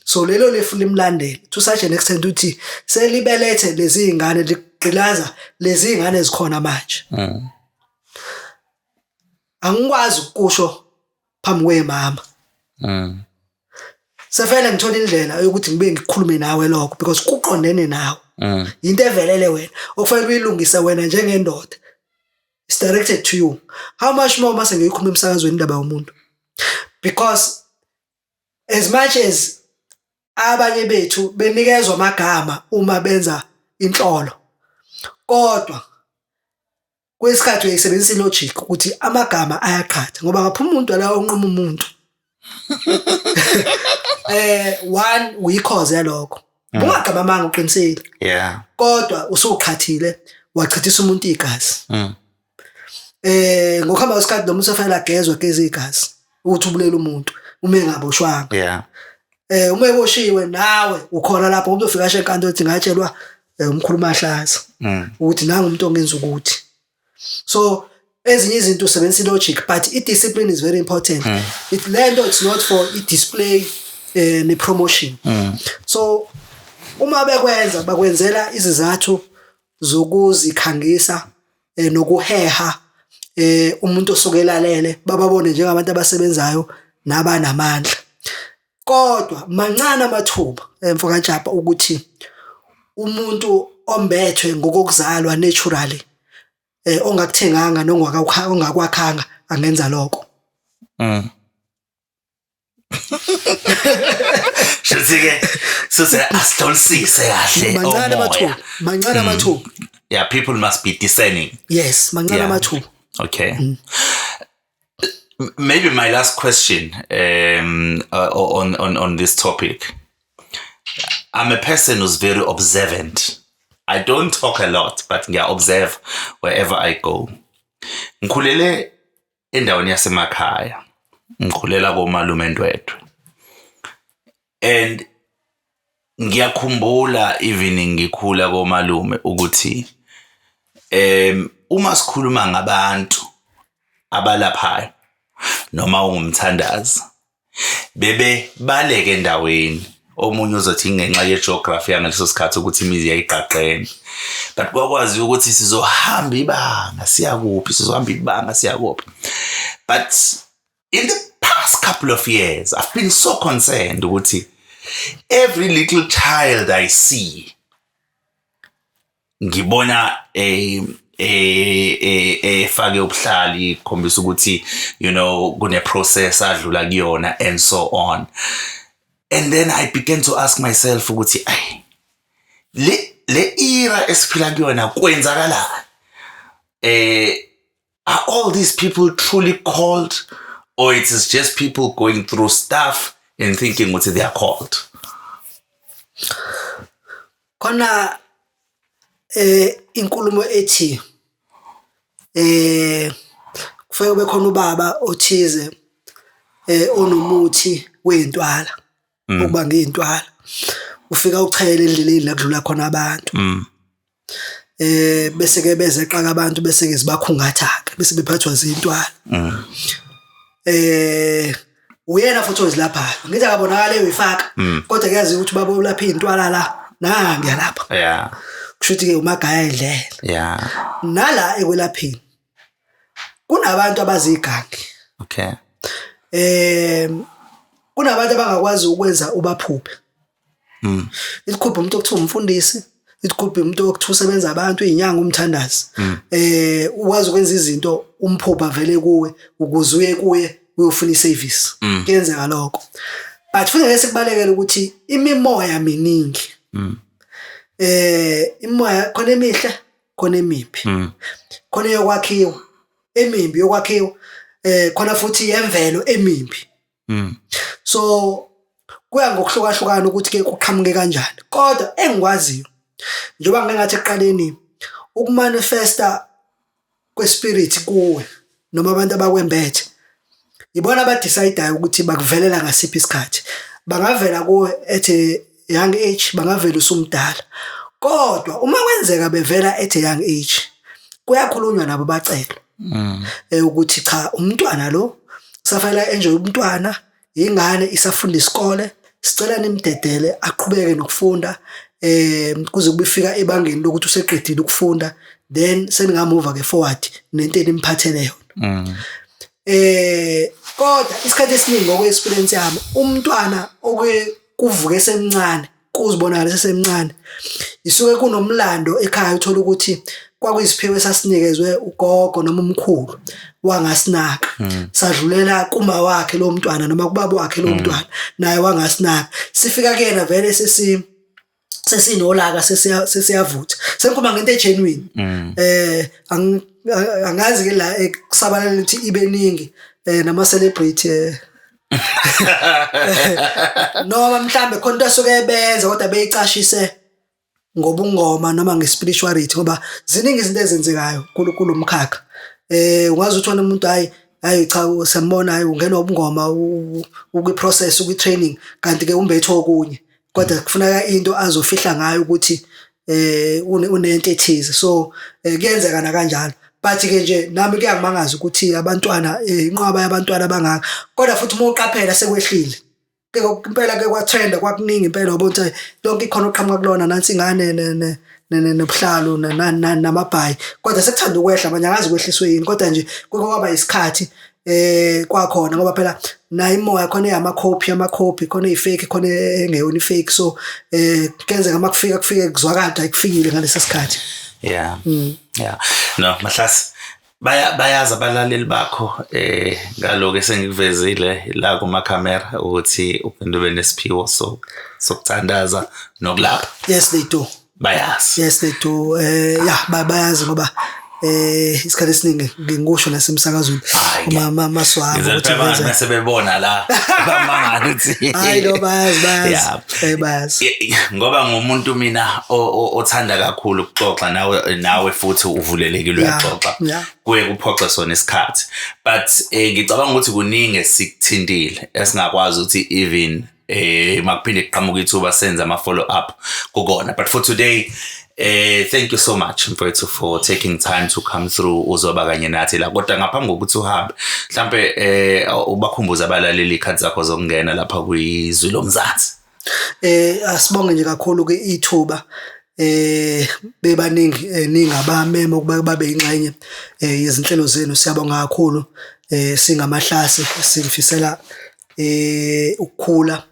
So lelo lifu limlandele to such an extent ukuthi selibelethe lezi ingane, ligqilaza lezi ingane ezikhona manje. Angikwazi ukusho phambi kwemama. Sefele ngithola indlela yokuthi ngibe ngikhulume nawe lokho because kuqondene nawe. Into evelele wena okufanele uyilungise wena njengendoda, it's directed to you. How much more mase ngiyikhuluma emsakazweni indaba yomuntu? Because as much as abanye bethu benikezwa amagama uma benza inhlolo, kodwa kwesikhathi uyayisebenzisa i-logic ukuthi amagama ayaqhatha, ngoba ngaphuma umuntu la onquma umuntu one uyi-cause yalokho, ungagama amanga, uqinisile, kodwa usuqhathile, wachithisa umuntu igazi. Ngokuhamba kwesikhathi noma usefanele agezwe, ageze igazi ukuthi ubulela umuntu uma engaboshwanga. Uma eboshiwe nawe ukhona lapho, umuntu ufika ashe enkantolo ethi ngatshelwa umkhulu Mahlaza ukuthi nanga umuntu ongenza ukuthi. So ezinye izinto usebenzisa logic, but i-discipline is very important. It lento, it's not for i-display ne-promotion. So uma bekwenza, bakwenzela izizathu zokuzikhangisa nokuheha umuntu osuke elalele, bababone njengabantu abasebenzayo nabanamandla. Kodwa mancane amathuba, mfokaNtshaba, ukuthi umuntu ombethwe ngokokuzalwa naturally, ongakuthenganga nongakwakhanga, angenza lokho. Shuthi ke suse asihlolisise kahle Mancane omoya. amathuba, mancane amathuba. Yeah, people must be discerning. Yes, mancane amathuba. Okay. Maybe my last question on this topic. I'm a person who's very observant. I don't talk a lot, but ngiya observe wherever I go. Ngikhulele endaweni yasemakhaya. Ngikhulela komalume Ndwedwe. And ngiyakhumbula even ngikhula komalume ukuthi uma sikhuluma ngabantu abalaphayo noma ungumthandazi, bebe baleke endaweni. Omunye uzothi ngenxa ye-geography yangaleso sikhathi ukuthi imizi yayigqagqene, but kwakwazi ukuthi sizohamba ibanga siya kuphi, sizohamba ibanga siya kuphi. But in the past couple of years I've been so concerned ukuthi every little child I see, ngibona efake ubuhlali, khombisa ukuthi kune process adlula kuyona and so on. And then I began to ask myself ukuthi ay, le era esiphila kuyona kwenzakalani? Are all these people truly called, or it is just people going through stuff and thinking ukuthi they are called? Khona inkulumo ethi kufanele kube khona ubaba othize onomuthi wentwala, ukuba ngeyintwala, ufika uchele endleleni la kudlula khona abantu, bese ke bezeqa abantu, bese ke zibakhungatha ke, bese bephathwa zintwala. Uyena futhi ozilaphayo, ngithi akabonakala uyifaka, kodwa kuyaziwa ukuthi baba ulapha izintwala la, nangi lapha. Kusho ukuthi ke umagaya indlela. Nala ekwelapheni kunabantu abazigangi. Kunabantu abangakwazi ukwenza ubaphuphe. Ikhuphe umuntu okuthiwa umfundisi, ikhuphe umuntu okuthiwa usebenza abantu, izinyanga, umthandazi. Ukwazi ukwenza izinto umphupha vele kuwe ukuze uye kuye uyofuna i-service. Kuyenzeka lokho. But futhi ngeke sikubalekele ukuthi imimoya miningi. Imoya khona emihle, khona emibi, khona yokwakhiwa emimbi, yokwakhiwa khona futhi yemvelo emimbi. So kuya ngokuhlukahlukana ukuthi ke kuqhamuke kanjani, kodwa engikwaziyo, njengoba ngike ngathi ekuqaleni, ukumanifesta kwespirit kuwe noma abantu abakwembethe ibona abadecidayo ukuthi bakuvelela ngasiphi isikhathi. Bangavela kuwe at a young age, bangavela usumdala, kodwa uma kwenzeka bevela at a young age, kuyakhulunywa nabo, bacela ukuthi cha, umntwana lo kusafanele enjoy umntwana, ingane isafunda isikole, sicela nimdedele aqhubeke nokufunda kuze kube ifika ebangeni lokuthi useqedile ukufunda, then seningamuva ke forward nento enimphathele yona. Kodwa isikhathi esiningi, ngokwe experience yami, umntwana oke kuvuke esemncane, kuzibonakala esemncane, isuke kunomlando ekhaya. Uthola ukuthi kwakuyisiphiwo esasinikezwe ugogo noma umkhulu, wangasinaka, sadlulela kuma wakhe lo mntwana noma kubaba wakhe lo mntwana, naye wangasinaka, sifika kuyena vele sesinolaka, sesiyavutha. Sengikhuluma ngento egenuine. Angazi ke la ekusabalala ukuthi ibe ningi nama celebrity noma mhlambe khona into asuke benza kodwa beyicashise ngobungoma noma ngespirituality, ngoba ziningi izinto ezenzekayo kulomkhakha. Ungazi uthola umuntu, hayi hayi cha, siyambona, hayi, ungenwa ubungoma, ukwi process, ukwi training, kanti ke umbethe okunye, kodwa kufuneka into azofihla ngayo ukuthi unento ethize. So kuyenzeka na kanjalo, but ke nje nami kuyangimangaza ukuthi abantwana, inqwaba yabantwana abangaka, kodwa futhi uma uqaphela sekwehlile ke impela. Ke kwatrenda, kwakuningi impela, wabona ukuthi lonke ikhona oqhamuka kulona, nansi ingane nobuhlalo namabhayi, kodwa sekuthanda ukwehla manje. Angazi kwehliswe yini, kodwa nje kuke kwaba isikhathi kwakhona, ngoba phela nayo imoya khona eyamakhophi, amakhophi khona eyifake, khona engeyona ifake. So kuyenzeka uma kufika, kufike kuzwakala ayikufikile ngalesi sikhathi. Yeah, no Mahlase, baya bayazi abalaleli bakho ngaloko esengikuvezile la kuma camera ukuthi uphinde ube nesiphiwo so sokuthandaza nokulapha? Yes, they do. Bayazi? Yes, they do. Yeah, bayazi ngoba isikhathi esiningi ngingisho nasemsakazweni uma maswahamba ukuthi ngizenza bese bebona la bamangala ukuthi Hayi, no, bayazi, bayazi. Bayazi. Ngoba ngumuntu mina othanda kakhulu ukuxoxa nawe futhi uvulelekile, uyaxoxa, kuye kuphoxe sona isikhathi, but ngicabanga ukuthi kuningi esikuthintile esingakwazi ukuthi even makuphinde kuqhamuka ithuba senze ama follow up kukona. But for today, thank you so much, mfowethu, for taking time to come through, uzoba kanye nathi la. Kodwa ngaphambi kokuthi uhambe, mhlambe ubakhumbuza abalaleli ikhathi zakho zokungena lapha kwizwi lomzansi. Asibonge nje kakhulu ke ithuba, bebaningi ningabamema ukuba babe ingxenye yezinhlelo zenu. Siyabonga kakhulu. Singamahlasi sinifisela ukukhula,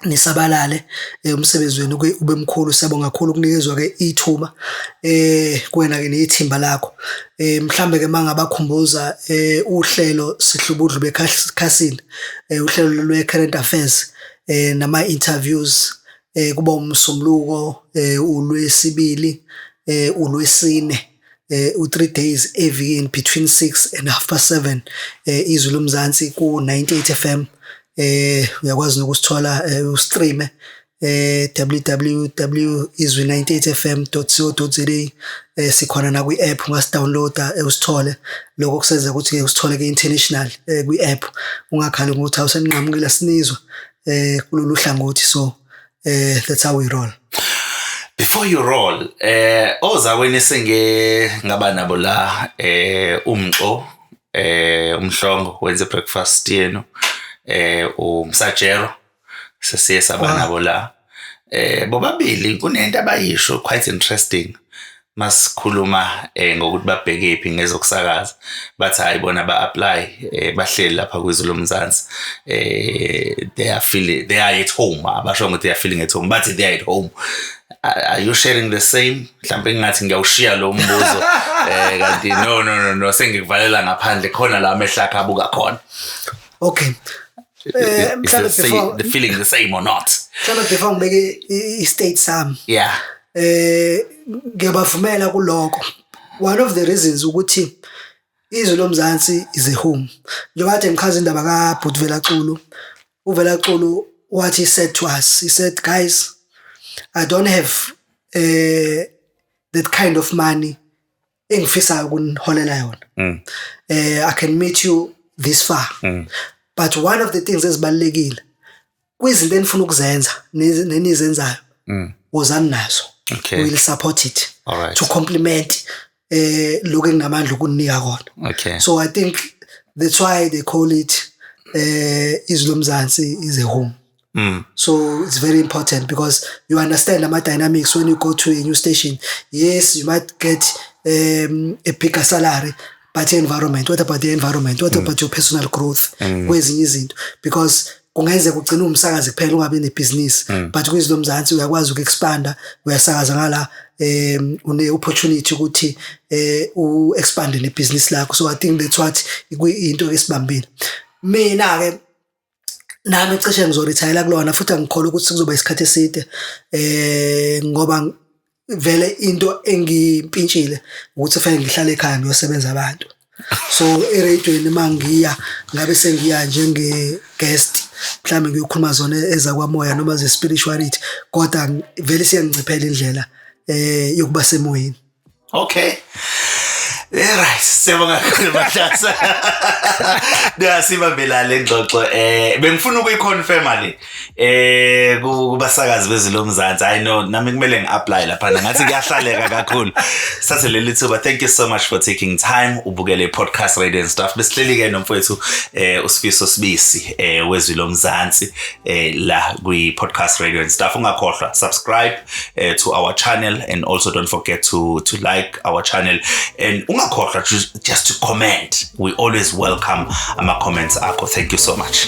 nisabalale, umsebenzi wenu ube mkhulu. Siyabonga kakhulu ukunikezwa ke ithuba kuwena ke nethimba lakho. Mhlambe ke mangabakhumbuza uhlelo Sihlubudlu bekhasini, uhlelo lwe current affairs nama interviews, kuba umsombuluko, ulwesibili, ulwesine, u3 days evikini between 6 and half past 7, Izwi Lomzansi ku 98 FM. Uyakwazi nokusithola ustream www.izwi98fm.co.za. Sikhona na kwi-app, ungasidownloada usithole. Lokho kusenza ukuthi usithole ke international kwi-app, ungakhali ngokuthi awusenqamukile sinizwa kulolu hlangothi. So that's how we roll. Before you roll, ozaweni senge ngaba nabo la, umxo umhlongo wenze breakfast yenu, umsajero, sesiye saba nabo la, bobabili kunento abayisho quite interesting masikhuluma ngokuthi babheke phi ngezokusakaza. Bathi hayi, bona ba-apply, bahleli lapha kwizwi lomzansi, they are feeling they are at home. Abasho ukuthi they are feeling at home, bathi they are at home. Are you sharing the same? Mhlawumbe ngingathi ngiyawushiya lo mbuzo, kanti no, no, no, no, sengikuvalela ngaphandle khona la amehlo akhe abuka khona. Okay. Is Mhlawumbe the feeling the same or not? Mhlawumbe before ngibeke i-state sami, ngiyabavumela kuloko. One of the reasons ukuthi Izwi Lomzansi is a home, njengoba kade ngichaza indaba kaBhuti Vela Xulu, uVela Xulu, what he said to us, he said, "Guys, I don't have that kind of money engifisayo ukuniholela yona. I can meet you this far, but one of the things ezibalulekile kwizinto enifuna ukuzenza nenizenzayo, wozani nazo. We will support it to complement lokho enginamandla ukunika kona." So I think that's why they call it Izwi Lomzansi is a home. So it's very important because you understand ama dynamics when you go to a new station. Yes, you might get a bigger salary, but the environment, what about the environment? What about your personal growth? Kwezinye izinto, because kungenzeka ugcine umsakazi kuphela, ungabi nebhizinisi, but kwiZwi Lomzansi uyakwazi uku-expanda, uyasakaza ngala, une opportunity ukuthi u-expande nebhizinisi lakho. So I think that's what into esibambile. Mina ke nami cishe ngizo-retire kulona, futhi angikholwa ukuthi kuzoba isikhathi eside, ngoba vele into engimpintshile ukuthi fanele ngihlale ekhaya ngiyosebenza abantu. So eradweni mangiya, ngabe sengiya njenge guest, mhlawumbe ngiyokhuluma zona ezakwamoya noma ze spirituality, kodwa vele siyanginciphela indlela yokuba semoyeni. Okay. Yeah, right. Siyabonga kakhulu, Mahlasa. Sibambela le ngxoxo, bengifuna ukuyi-confirma le kubasakazi beZwi Lomzansi. I know nami kumele ngi-apply lapha, ngathi kuyahlaleka kakhulu. Sathe leli thuba. Thank you so much for taking time ubukele podcast Radio and Stuff. Besihleli ke nomfowethu uSifiso Sibisi weZwi Lomzansi la kwi podcast Radio and Stuff. Ungakhohlwa subscribe to our channel and also don't forget to like our channel and ungakhohlwa just to comment. We always welcome ama comments akho. Thank you so much.